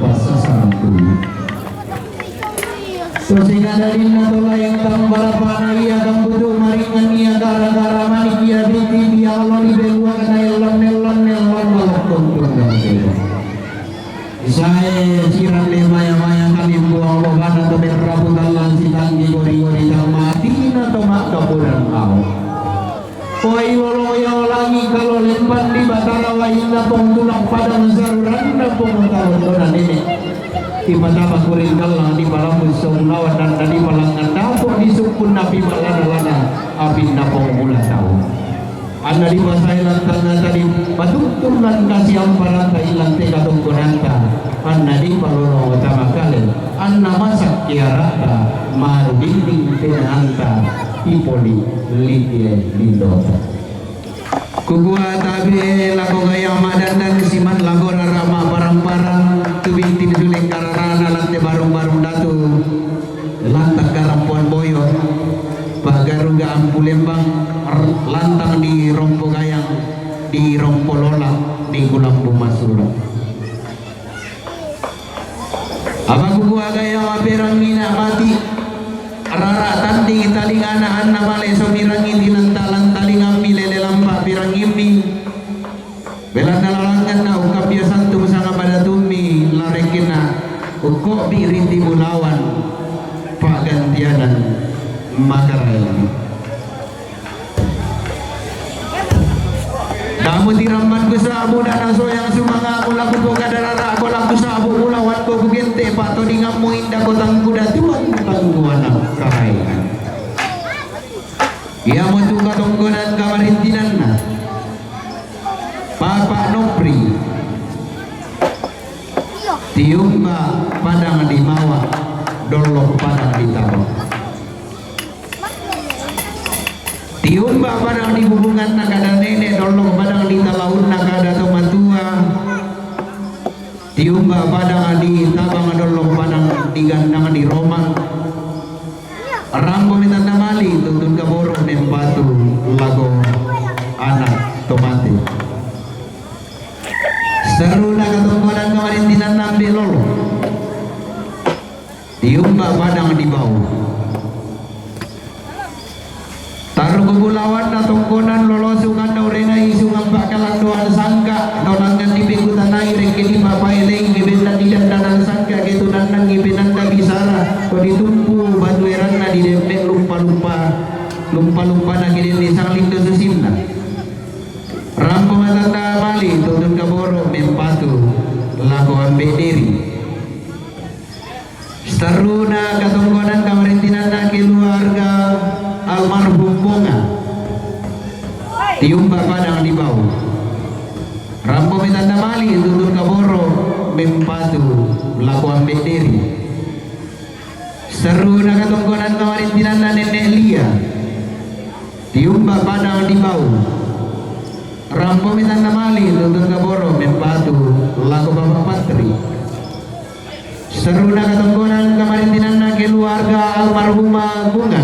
Pasasarku. Sosega dalinna tola yang tang barapana ia kambutu maringan ia gara-gara manik ia biti dia lo di beluak na elon elon elon balok kontung dan beda. Sae sirang de maya-maya kami buang bogana to berrapu dalan sitanggi gori-gori tang mati na to mak kapuran au. Wai wolo ya olangi kalo lemban di batara wainna pong tulak padang saruranna pong taun dona nene. Di patama kuring kallang di palambu saulawan dan di palangan dapur di sukun napi malana-lana apinna pong mula tau. Anna di pasai lantang tadi patuntun lan kasiamparanta ilang teka tongkonanta. Anna di palolo tama kale. Anna masak kiarata maru dinding penaanta. Ipoli litie lindota. Kukua tabe lako gayang madandan siman lako rara maparang-parang tu bintin suleng kararana lante barung-barung datu lantang karampuan boyo pagaruga ampu lembang lantang di rompo gayang di rompo lola di kulambu masura. Apa kukua gaya maperang mina mati. Rara tanding talingana anna male somirangi tinantalan talingammi lele lampa pirangimmi. Belanna lalanganna ukapia santung sanga padatummi larekkenna ukkobi riti bulawan paggantianan makaraelmi. Namu tiramban kusabu dana soyang sumanga mula kupoka darara ko laku sabu mula wanko kugente pak todingammu inda kotangku datuan tangguana karai. Ia mutu katongkonan kamarintinanna. Papa Nopri. Tiumba padang di mawa, dollok padang di tawa. Tiumba padang di bubunganna kada nene, dollok padang di talaunna kada tomatua. Tiumba padang di tabang, dollok padang di gandang di Roma. Rambo metanda mali tutun kaboro nempatu lago anak tomate. Seruna katongkonan kamarintinan nambe lolo. Tiumba padang di bau. Taruku bulawanna tongkonan lolosunganna urena isungan pakalandoan sangka, tonangan di pekutanai rekke di papaelei ngebenna di dandanan sangka ketunanna ngebenanna bisara, ko ditumpu batueranna di demme lumpa-lumpa, lumpa-lumpana kedenne sangling dosusinna. Rampo matanda mali tutun kaboro mempatu lako ambe deri. Staruna katongkonan kamarintinanna keluarga almarhum Bonga. Tiumba padang di bau. Rampo metanda mali tutun kaboro mempatu lako ambe deri. Staruna katongkonan kamarintinanna nenek Lia. Tiumba padang di bau. Rampo metanda mali tutun kaboro mempatu lako Bapak Patri. Seruna katongkonan kamarintinanna keluarga almarhumah Bunga.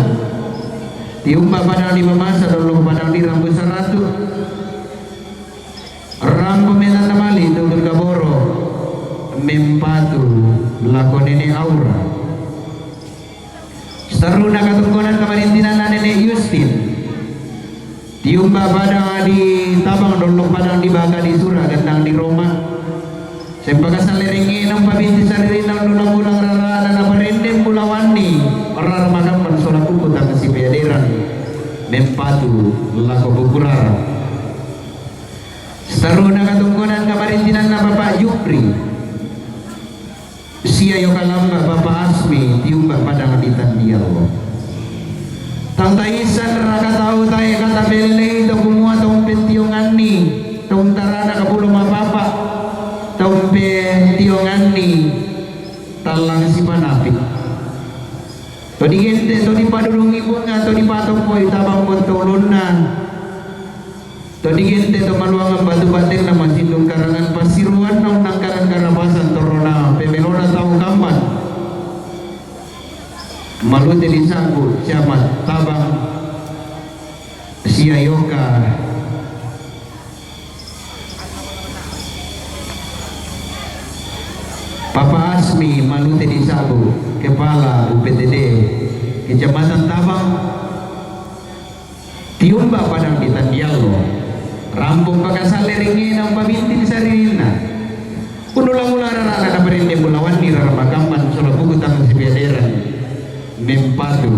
Tiumba padang di mamasa dollok padang di rambu saratu. Rampo metanda mali tutun kaboro mempatu lako nene Aura. Seruna katongkonan kamarintinanna nene Yustin. Tiumba padang di tabang dollok padang di baka di sura gendang di Roma. Sempaka salerengi nampa binti sariri naundu namulang rara nana parendeng bulawanni rara magamman sola kuku tang sipeaderan mempatu lako kukurara. Saruna katongkonan kamarintinanna Bapak Jupri. Sia yoka lamba Bapak Asmi tiumba padang di tandiallo. Tang taisan raka tau tae kata bellei to kumua tau pentionganni tau tarana kapulo mapapa tau pentionganni tallang sipanapi. To digente to dipadurungi Bunga to dipatompoi tabang bontolonna. To digente to maluangan batu batenna masindung karangan passiruanna unnangkaran karapasan torrona pemelona tau kamban. Malute disanggu camat tabang sia yoka. Papa Asmi Malute di Sabu, Kepala U P T D Kecamatan Tabang, tiumba padang di tandiallo, rampung pakasale ringena umpabintin saririnna. Unula-ula rarana na parende bulawanni rara makamban sola buku tang sibiaderan mempatu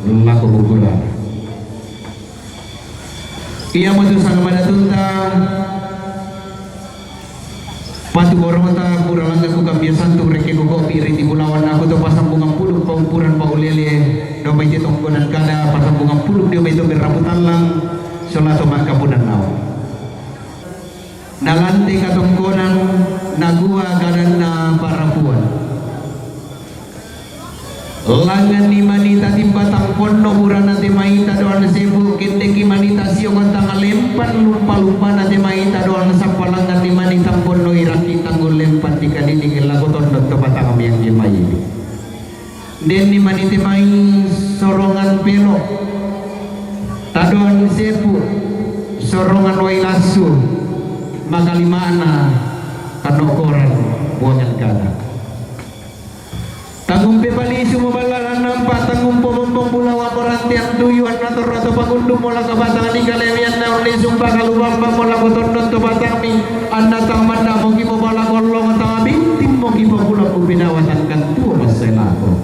lako bukurara. Iamotu sangkamadatunta patu borota pura langga kukambia santu rekke kukopi riti bulawan aku to pasambungan puduk paumpuran paulele domai te tongkonan kada pasambungan puduk dio mai to berrapu tallang sola to makkapunan nawa. Nalante katongkonan nakua kadanna parapuan. Langanni manita timbatang ponno burana te maita doan sebu kendeki manita siongon tanga lempan lumpa-lumpana te maita doan sappa langanni manita ponno irakki tanggul lempan dikadidingi lako tondon to batang miangge mai. Denni manite mai sorongan pelo tadoan sebu sorongan wai lassu makalimana kanokoran buangan kada. Tangumpe palisu muballa nampa tangumpo mombong bulawa porantean tuyu anna torra to pangundummo lako batang ni kalewianna ulli sumpa kalubamba mo lako tondon to batangmi anna tang manna moki mo pala kollong tang binting moki po pulang mupinawa tangkan tuo masse lako.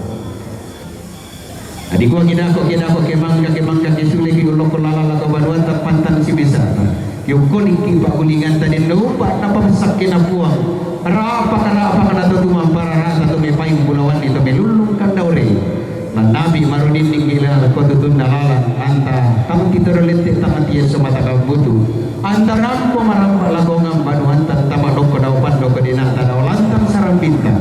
Adi kua kidako kidako ke mangka ke mangka ke sule ki ulokko lala lako banuan tampantang si bisata. Kiukkolikki pakkulinganta denno upa napamsakkena puang. Rapaka rapaka nato tumampararata to mepayung bulawanni to melullung kandaure. Lannabi marudinning ila ko tutunna lalang anta tang titoro lette tamatie somata kambutu. Anta rampo marampa lagongang banuanta tama dokko dau pandoko dinata dau lantang sarambinta.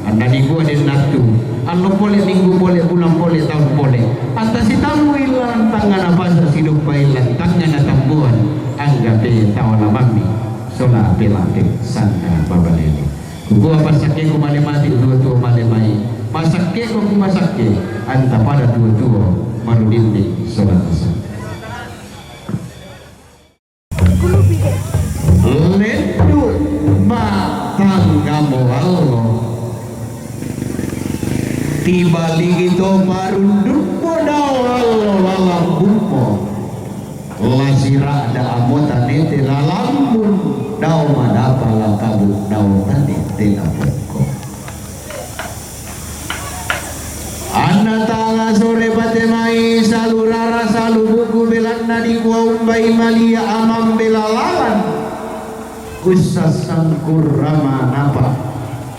Anna nikua dennattu allo pole minggu pole bulang pole taung pole. Anta sitammu illang tangngana pasa siduppa illang tangngana tambuan. Anggape tawala mammi sola pelate sanna babalele. Kukua pasakkeku male mati tuo-tuo male mai. Masakkeko ku masakke anta pada tuo-tuo marudinni sola masakke. Lendu matanggamo allo. Tibaligi to parundukmo dao allo lalambummo. Lasira'da amota nete lalambung dao madapa lakabu dao tanete lapokko. Anna tanga sore pate mai salu rara salu buku belanna dikua umbai malia amang bela lalan. Kussa sangkurrama napa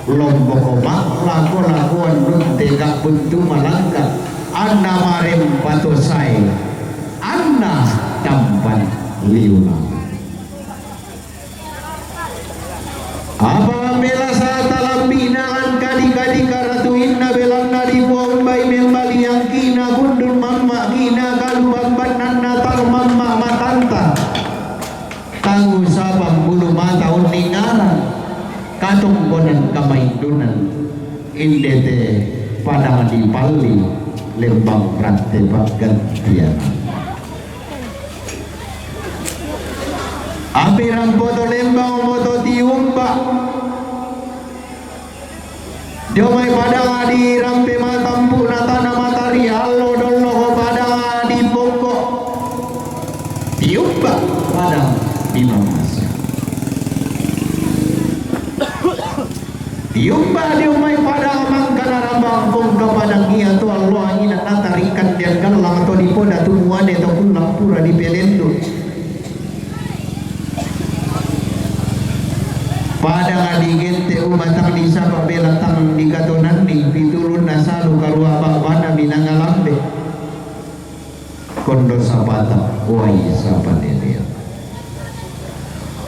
lomboko ma lako-lakoan nunte kabbuntu malangka anna marem pato sae anna tampan liuna. Apa mela sata lambi'na angka dika-dika ratuinna belanna dipombai membaliangkina gundul mamma'kina kalu bambannanna tau mamma' matanta. Tangu sapang bulu mata unningarang katongkonan kamaindunan. Indete padang dipalli lembang ratte paggantian. Api rampoto lembang moto tiumba. Dio mai padang di rampe matampu natana matari allo dollo ko padang di pokko. Tiumba padang di mamasa. Tiumba dio mai padang mangkana rambang pongka padang ia to allo angina natarikan dia gallang to di poda tumuane to kullang pura di pelendu. Padang adi gente umatang di sapa bela tang di katonanni pitulunna salu karua ba'bana minanga lambe. Kondo sapata wai sapa lelea.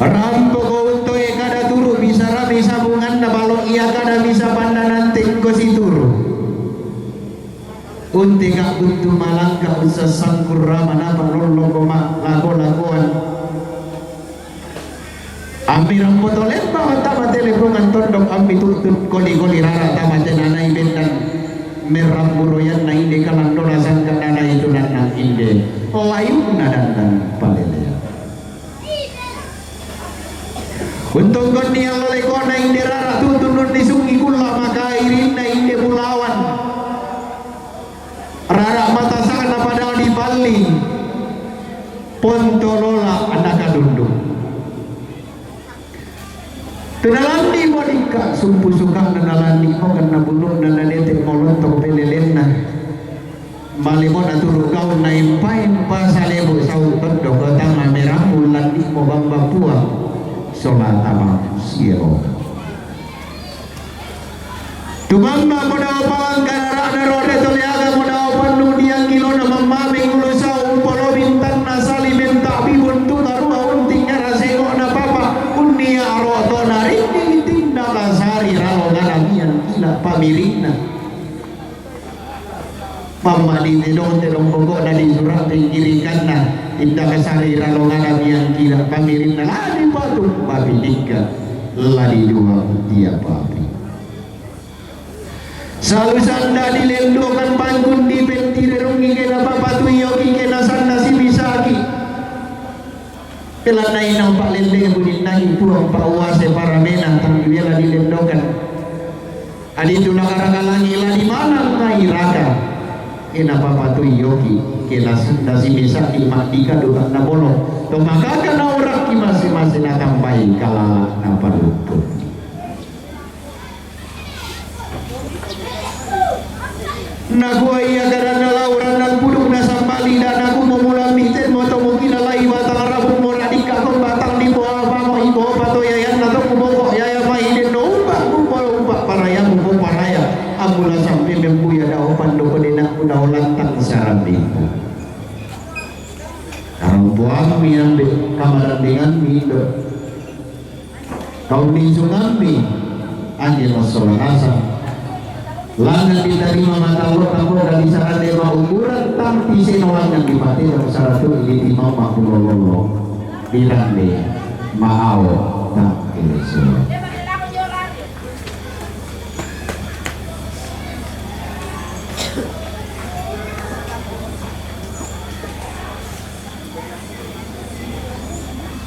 Rampoko untoe kada turu bisa rami sabunganna balok ia kada bisa pandanante engko situru. Unte kabbuntu malangka ussa sangkurrama napa lolloko ma lako-lakoan. Ammi rampoto lemba tama telepongan tondok ammi tuttut koli-koli rara tama tenanai bendan merrambu royanna inde kalandona sangkannanai tunannang inde layunna dandang palelea. Untongkonni allo lekona inde rara tutunun disungi ku Rara matasakna padang di Palling, Pontolola anak kadundung. Tena landi mo dikka sumpu sukana, nalandi mo kenna bulunna, nadete mo lontong pelelenna. Mali mo naturu gaunna, impain pasalebu sau toddo kotama merammu, landi mo bamba puang sola tama sielo. Tumamba mo dao pangkana ra'na rode tole aga mo dao pannu diang kilona mammame ngulu sau umpolo bintanna sali menta bibun tu karua unting ngara sengokna papa unnia aro tona rinni tinda lasari ralo ngana mian kila pamirinna. Mamma di tedong-tedong pokokna di surang pinggirikanna, inda kasari ralo ngana mian kila pamirinna, ladi patu mabidikka, ladi dua dia papi. Salusanda dilendokan pangkun di pentire rungi kena papatu iyoki kena sanna simisaki. Pelanna inang pa'lendeng buninnahi puang pa'uase paramena tang diwela dilendokan. Adi tu nakarakalangi ladi manang ngai raka. Kena papatu iyoki kena sanna simisaki ma'dika dukanna bolo. Tomakaka naurakki mase-mase natambai kalala napalukku. Nakua ia kadanna lauranna pudukna sambali, da naku momula miten moto mukina lai batang rabung mora dikka ko batang di poa pamo iko pato yayanna to kuboko yaya mai den no umba kupolo umba paraya muko paraya amula sampe membuya dao pando ko denak ku dao lantang sarambiku. Karang poammi ambe kamarandenganmi indo. Kau nisungammi, anje massola nasang. Langan ditarima matallo tampo kabisarande maukuran tampi seno langan dipatelo saratu ini timau makulololo. Dirande maao tangkeleso.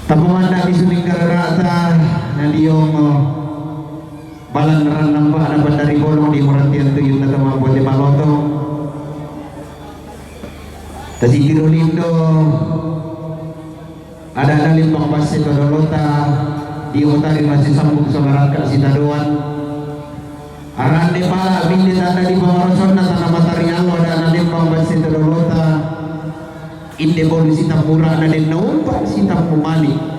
Tapamanda di suling kararata na diong balan ran nampak na bandari bolong di muratian tuyun na tamampo di malotong. Tasitiro lindo ada na limpang basse todolota di utari masih sambung solarangka sitadoan. Arande pala minde tanda di pamarosonna tana matari allo ada na limpang basse todolota. Inde bolu sitampura'na den naumpa sitampu mali.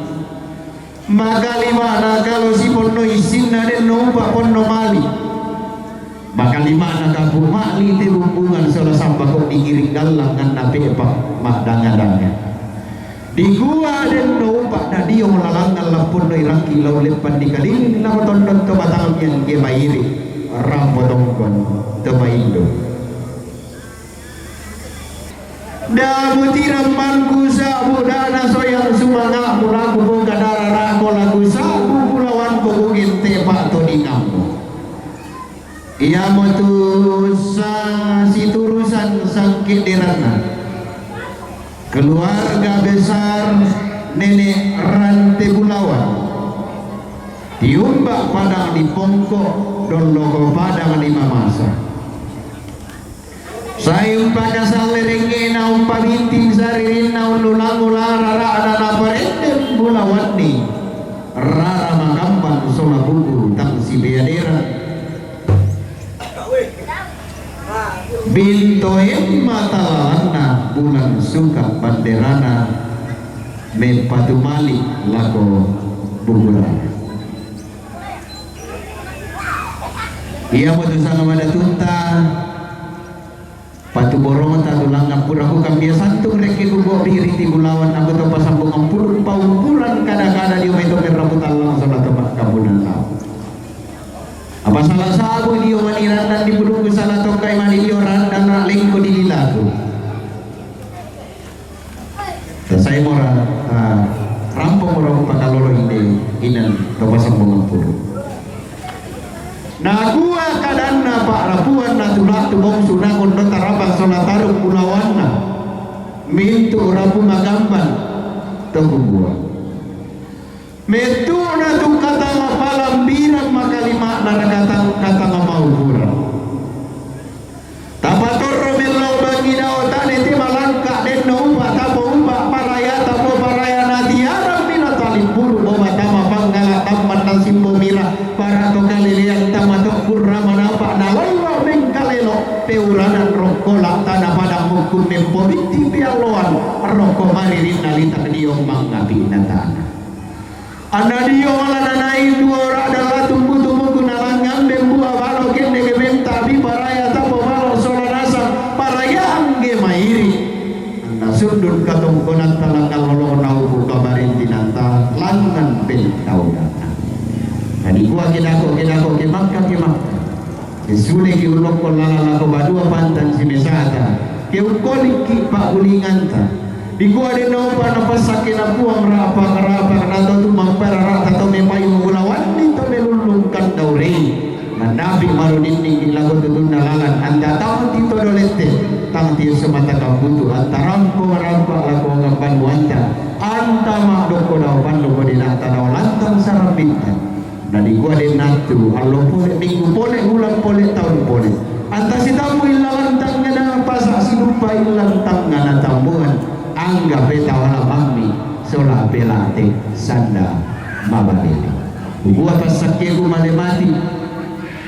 Makalima'na kalo siponno issinna den naumpa ponno mali. Makalima'na kapu mali te bumbungan sola sampako digiring gallang nganna pepa ma'danga-danga. Dikua den naumpa na dio lalangngan lapponno irangki lau leppan dikaliling lako tondon to batang mian ge mairi rampo tongkon to maindo. Da mutirang mangku sabu dana soyang sumanga'mu laku boga dararako laku sabu kulawanko bugin tepa todingammu. Iamotu sa siturusan sangkiddiranna keluarga besar Nenek Rante Bulawan. Tiumba padang di Pongko, dolloko padang di Mamasa. Sai umpakasalle rengngena umpabinting saririnna unnulang-ulang rara'na naparendeng bulawanni rara makamban sola buku tang sibeadera. Bintoemma talalanna bulan suka banderana mepatumali lako bugurana. Iamotu sanga madatunta patuborongta tulang ngampuraku kambia santung rekke kubo biri ti bulawan aku to pasambung ampuru paumpuran kada-kada dio meto merrapu tallang sola to makkabunan lau. Apa salah sabu dio mani randan di pudukku salah tokai mani dio randan na lengko di dilaku. Tasai mora, ah, rampo mora umpakalolo inde inan to pasambung ampuru. Nakua kadanna pa'rapuan natulatu bongsu nakon do tarabang sola tarung bulawanna mintu rapu magamban to kubua. Mettu'na tu katanga palambirang makalima'na katang, katanga maukurang. Tapatorro mellau bang Simbo mira, para to kalelean tama to kurra manapa na lalla mengkalelo, peuranan rongkola tana padang mukun mempobitti pialloan, rongko maririnna litak dio mangapi na tana. Anna dio malananai dua ora dalla tumbu-tumbuku nalangngan bembua balo kende gementa bi paraya tapo balo sola nasang paraya angge mairi. Anna sundun katongkonanta langngan lolona ubu kamarintinanta langngan pettaunanna. Na dikua ke dako, ke dako, ke makka, ke makka. Ke sule ke ulokko lala lako badua pantan simesata. Ke ukkolikki paulinganta. Dikua de naupa napassakke na puang rapa-rapa na to tu mampara rata to mepayung ulawanni to melullung kandaurei. Mannapi marudinni lako tutunna lalan, anta tang ti todo lette, tang ti esso mata kambutu, anta rampo rampa lako ngambanuanta, anta madokko dao panno bodena anta dao lantang sarambinta. Na dikua de nattu, allo pole, minggu pole, ulang pole, taun pole. Anta sitammu illalan tangngana pasa siduppa illan tangngana tammuan, angga peta wala mammi, sola pelate, sanda, mabalele. Kukua tassakkeku male mati.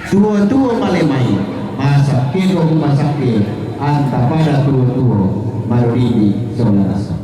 Tuo-tuo male mai, masakkeko ku masakke, anta pada tuo-tuo, marudidi sola rasa.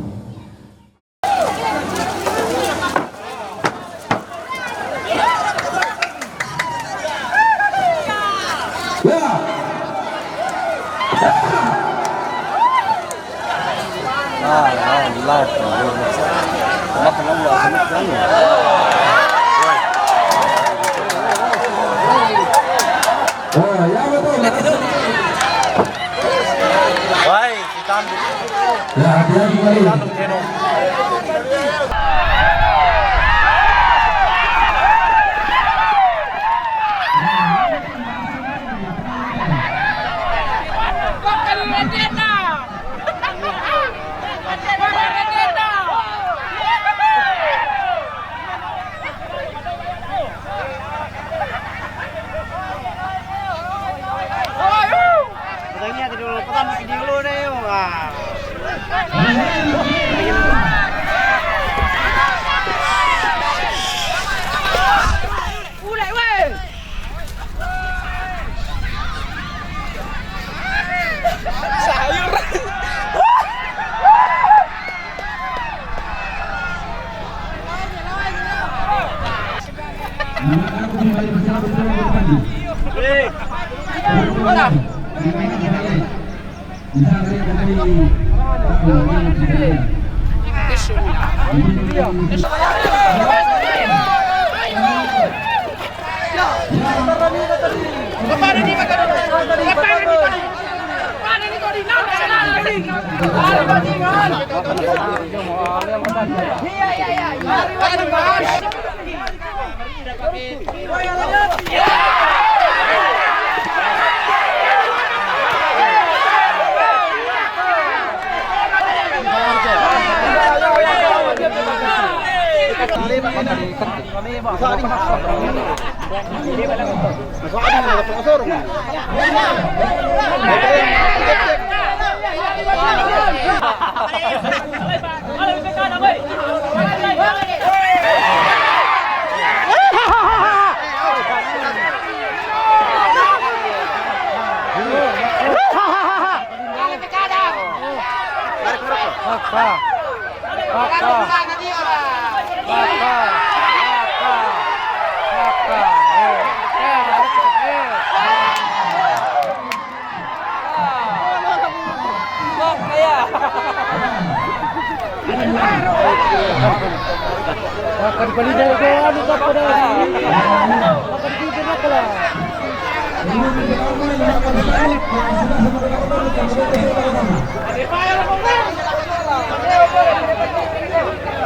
Wai, kita ambil. Ya, hati-hati kali. Kita ambil keno.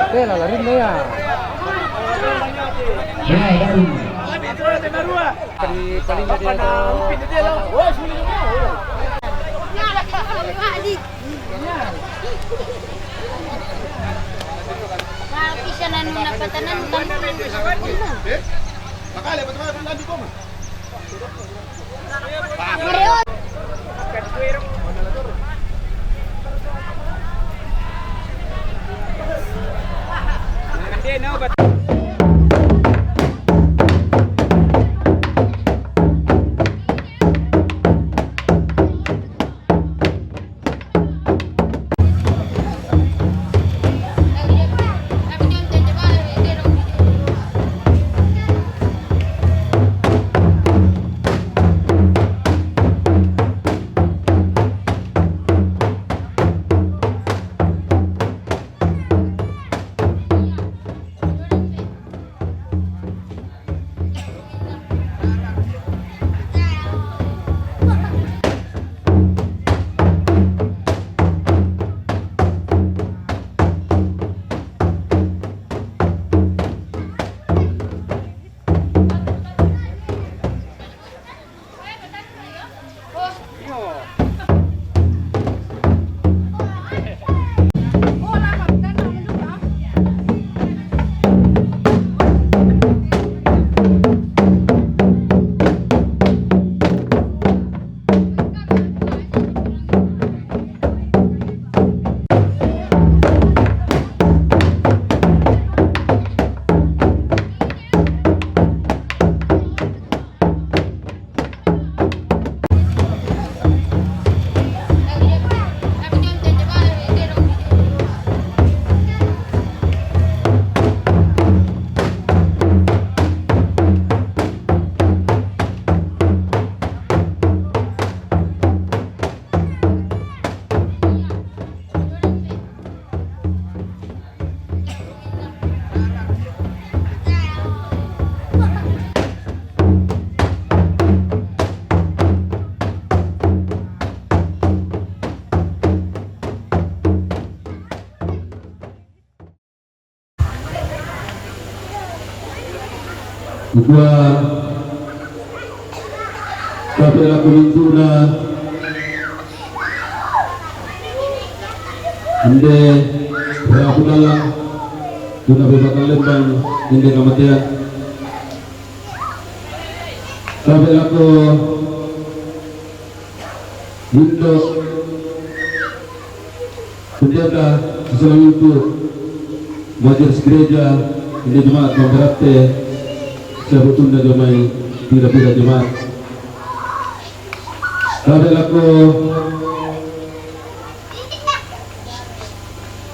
Bela lari ya. Ya, baru. Di paling gede ada. Makale, bagaimana pun nanti kau? Wa tabe' lako mintu'na inde rabu dallang, tuna bebakang lembang inde kamatean. Tabe' lako indo' pendeta, selaku majelis gereja inde jemaat Bambaratte, sabutunna jomai pira-pira jemaat. Tabe' lako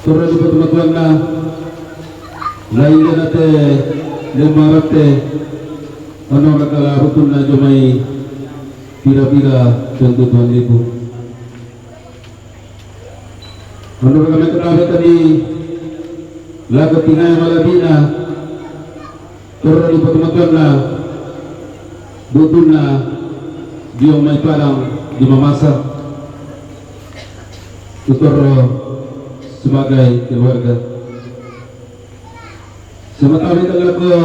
torro dipatumatuanna, lain nate lembang ratte, ono nakala butunna jomai pira-pira tentu Tuhan Ibu. Menurut kami ketahui tadi, lagu tinggal malabina, torro dipatumatuanna, butunna dio mai Padang di Mamasa, utorro sebagai keluarga. Sematawi lako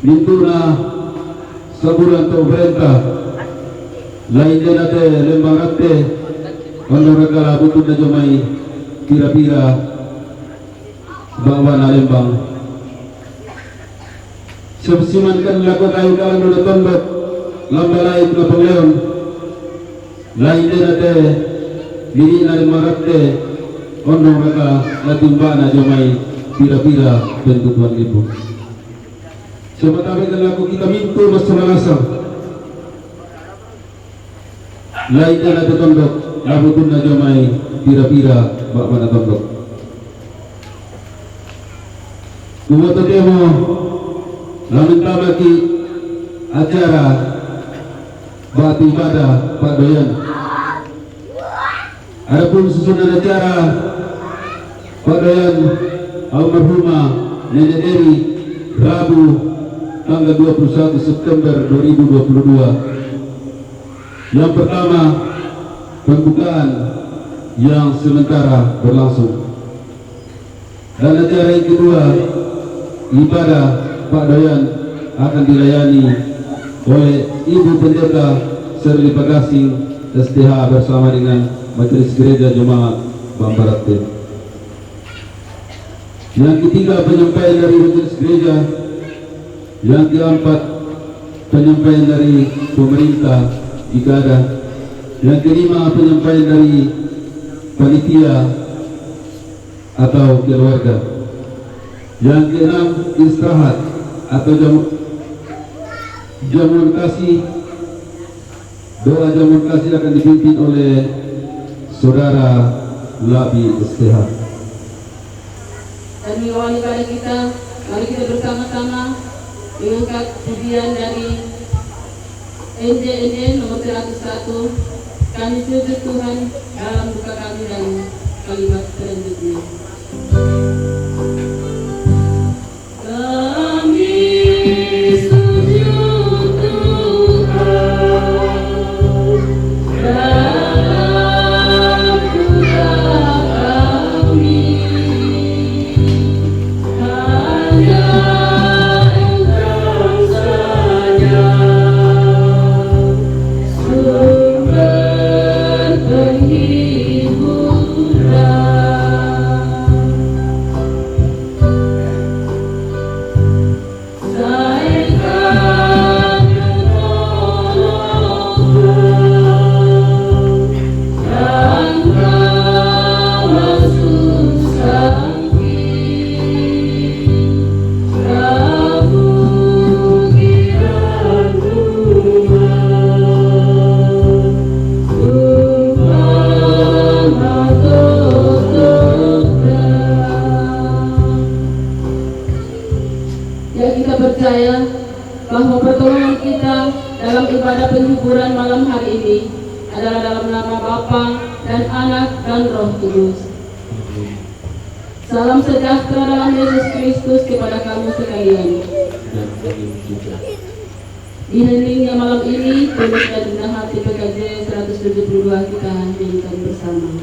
mintu'na sabulan to berenta, lain nate lembang ratte, ono nakala butunna jomai pira-pira ba'wana lembang. Sebesiman kan lako kayu kalang dona tondok, lamba lain na pangleon, lain nate lili'na lembang ratte, ono nakala timba'na jomai pira-pira tentu Tuhan Ibu. Sematawi lako kita mintu massalasang. Lain nate tondok, labutunna jomai pira-pira ba'wana tondok. Kumoto temo lamentamaki acara batu ibadah pa'doyan. Adapun susunan acara pa'doyan almarhumah Nenek Dewi, Rabu tanggal dua puluh satu September dua ribu dua puluh dua. Yang pertama, pembukaan yang sementara berlangsung. Dan acara yang kedua, ibadah pa'doyan akan dilayani oleh Ibu Pendeta Serli Pagasing, S T H, bersama dengan Majelis Gereja Jemaat Bambaratte. Yang ketiga, penyampaian dari Majelis Gereja. Yang keempat, penyampaian dari pemerintah jika ada. Yang kelima, penyampaian dari panitia atau keluarga. Yang keenam, istirahat atau jam-, jamuan kasih. Doa jamuan kasih akan dipimpin oleh Saudara Labi S T H. Dan mengawali pada kita, mari kita bersama-sama mengangkat pujian dari N J N N nomor seratus satu, Kami Sujud Tuhan Dalam Duka Kami, dan kalimat selanjutnya. Kami sujud Tuhan dalam duka kami. Hanya Engkau saja sumber penghiburan. Ya, kita percaya bahwa pertolongan kita dalam ibadah penghiburan malam hari ini adalah dalam nama Bapa dan Anak dan Roh Kudus. Salam sejahtera dalam Yesus Kristus kepada kamu sekalian. Dan kami juga. Di heningnya malam ini, tulus dan genah hati P K J seratus tujuh puluh dua kita nyanyikan bersama.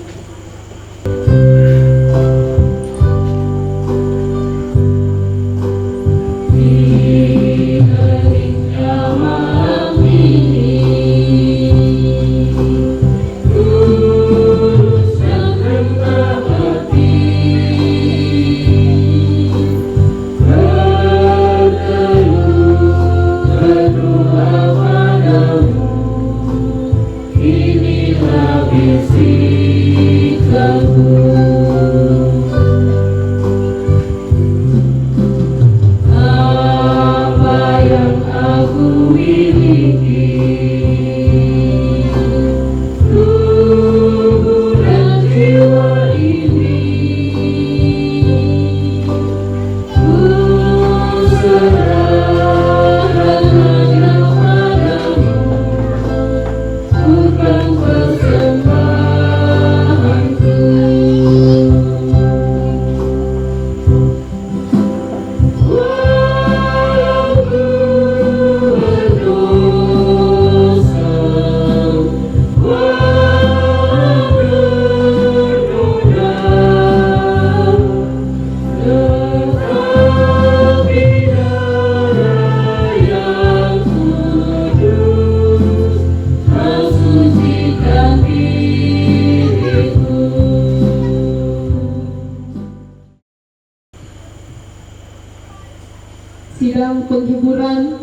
Sidang penghiburan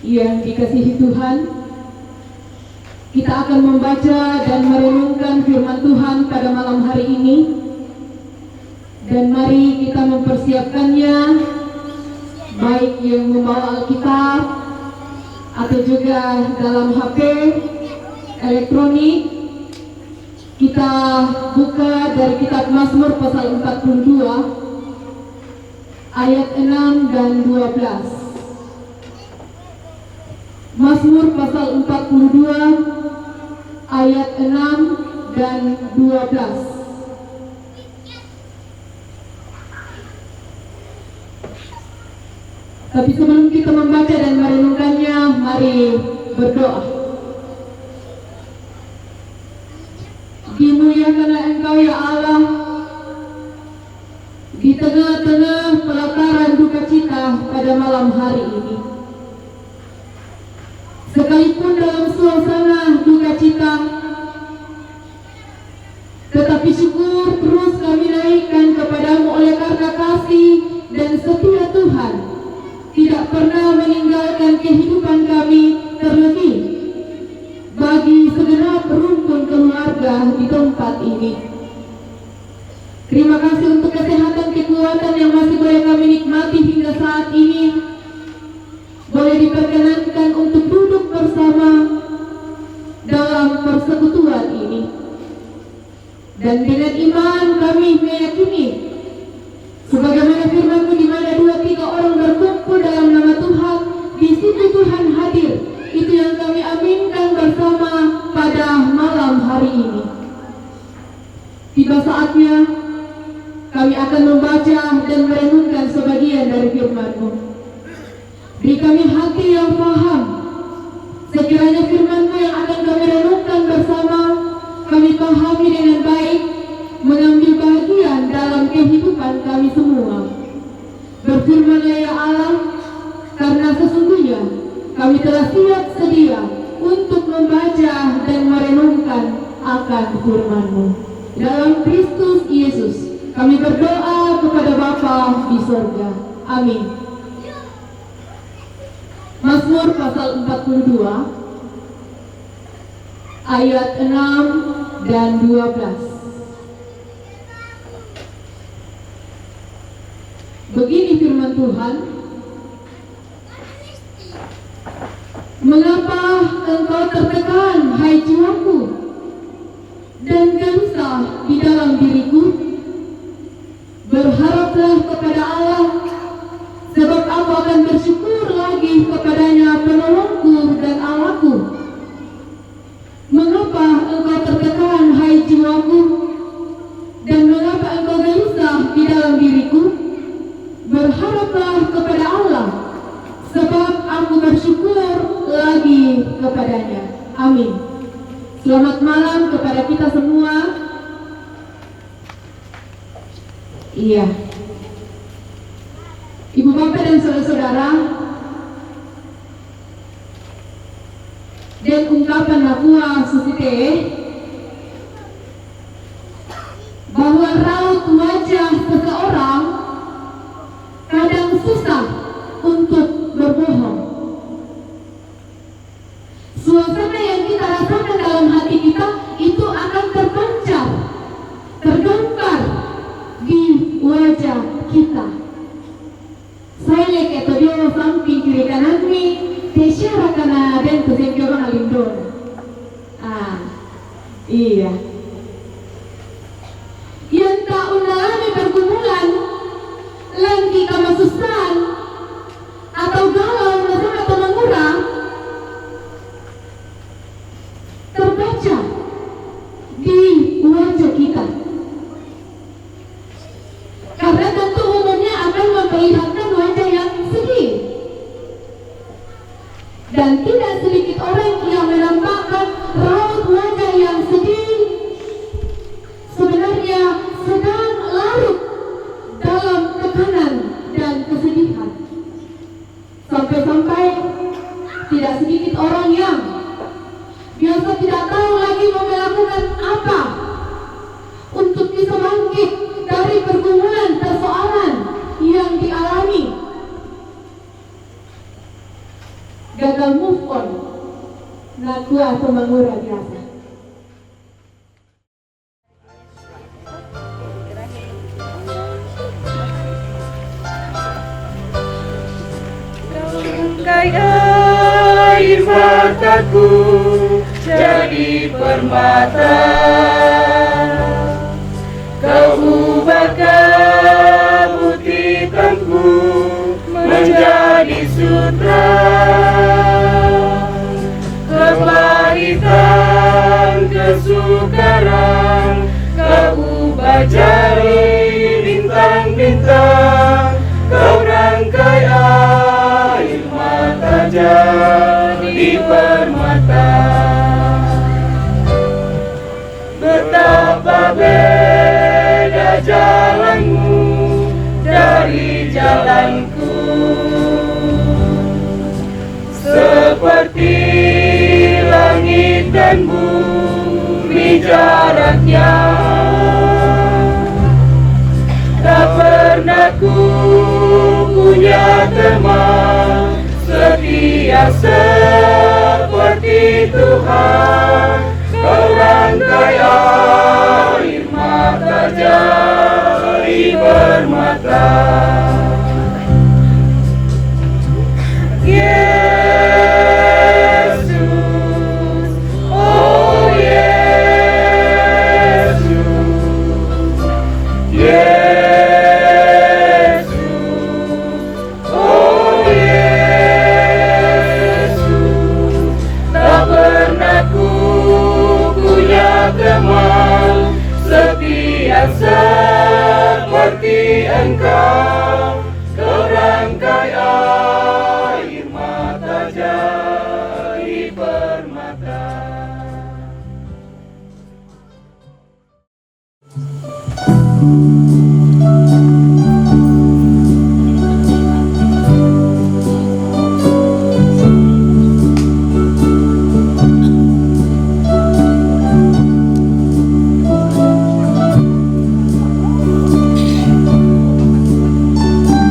yang dikasihi Tuhan, kita akan membaca dan merenungkan firman Tuhan pada malam hari ini. Dan mari kita mempersiapkannya, baik yang membawa Alkitab atau juga dalam H P elektronik. Kita buka dari kitab Mazmur pasal empat puluh dua, ayat enam dan dua belas. Mazmur pasal empat puluh dua, ayat enam dan dua belas. Tapi sebelum kita membaca dan merenungkannya, mari berdoa. Dimuliakanlah Engkau, ya Allah, di tengah-tengah pelataran duka cita pada malam hari ini. Sekalipun dalam suasana duka cita, tetapi syukur terus kami naikkan kepada-Mu oleh karena kasih dan setia Tuhan tidak pernah meninggalkan kehidupan kami, terlebih bagi segenap rumpun keluarga di tempat ini. Terima kasih untuk kesehatan, kekuatan yang masih boleh kami nikmati hingga saat ini, boleh diperkenankan untuk duduk bersama dalam persekutuan ini. Dan dengan iman kami meyakini, sebagaimana firman-Mu, "Di mana dua tiga orang berkumpul dalam nama Tuhan, di situ Tuhan hadir." Itu yang kami aminkan bersama pada malam hari ini. Tiba saatnya, kami akan membaca dan merenungkan sebagian dari firman-Mu. Beri kami hati yang paham. Sekiranya firman-Mu yang akan kami renungkan bersama, kami pahami dengan baik, mengambil bagian dalam kehidupan kami semua. Berfirmanlah, ya Allah, karena sesungguhnya kami telah siap sedia untuk membaca dan merenungkan akan firman-Mu. Dalam Kristus Yesus, kami berdoa kepada Bapa di sorga. Amin. Mazmur pasal empat puluh dua, ayat enam dan dua belas. Begini firman Tuhan, "Mengapa engkau tertekan, hai jiwaku, dan gelisah di dalam diriku? Berharaplah kepada Allah, sebab aku akan bersyukur lagi kepada-Nya, penolongku dan Allahku. Mengapa engkau tertekan, hai jiwaku? Dan mengapa engkau gelisah di dalam diriku? Berharaplah kepada Allah, sebab aku bersyukur lagi kepada-Nya." Amin. Selamat malam kepada kita semua. Iya. Ibu, Bapak, dan saudara-saudara, den ungkapan nakua susite, bahwa raut wajah seseorang kadang susah untuk berbohong. Suasana yang kita rasakan dalam hati kita itu akan terpancar, tergambar di wajah kita. Sai leke to dio samping kiri kananmi, te syara kana den to sengkio bang alindon. Ah, iya. Yang tak unalami pergumulan, lagi kamasusaan, atau galau, masalah atau mangura, terbaca di wajah kita. Karena tentu umumnya akan memperlihatkan wajah yang sedih. Dan tidak sedikit orang yang menampakkan raut wajah yang sedih, sebenarnya sedang larut dalam tekanan dan kesedihan. Sampai-sampai tidak sedikit orang yang biasa tidak tahu lagi mau melakukan apa untuk bisa bangkit dari pergumulan persoalan yang dialami. Gagal move on. Nakua pemangura biasa. Kau rangkai air mataku jadi permata. Kau ubah kabut hitamku menjadi sutra. Kepahitan, kesukaran, kau ubah jadi bintang-bintang. Kau rangkai air mata jadi permata. Betapa beda jalanmu dari jalanku. Seperti langit dan bumi jaraknya. Tak pernah ku punya teman setia seperti Tuhan. Kau rangkai air mata jadi permata. Yesus, oh Yesus, Yesus, oh Yesus, tak pernah ku punya teman setia seperti Engkau. Kau rangkai air mata jadi permata.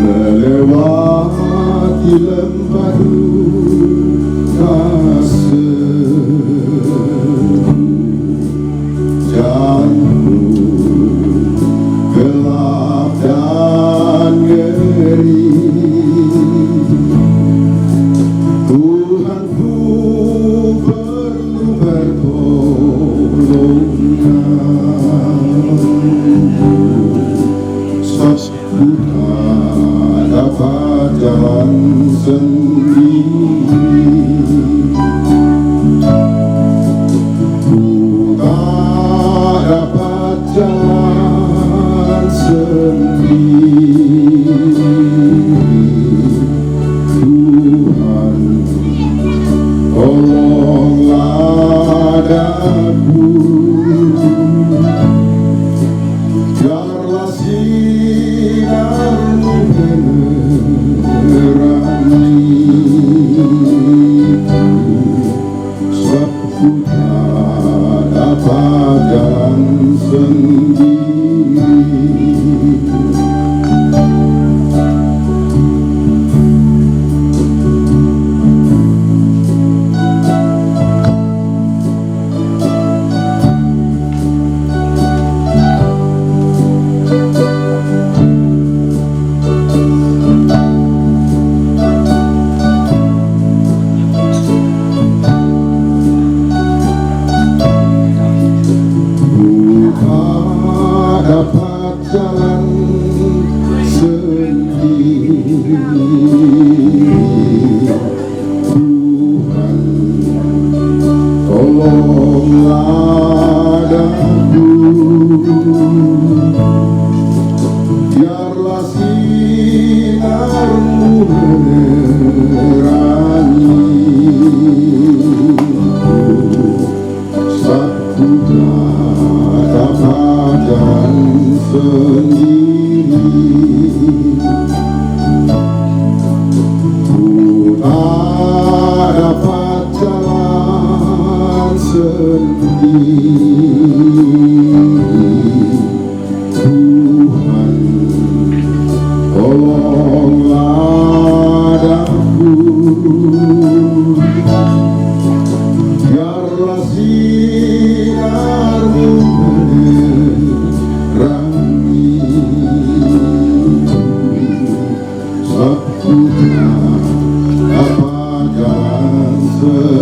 Melewati lembah duka sepi, jalanku gelap dan ngeri. Tuhanku perlu pertolonganmu. Sebab ku tak dapat jalan sendiri. Ku tak dapat jalan sendiri. Tuhan, tolonglah aku. Biarlah sinarmu menerangi. Amen.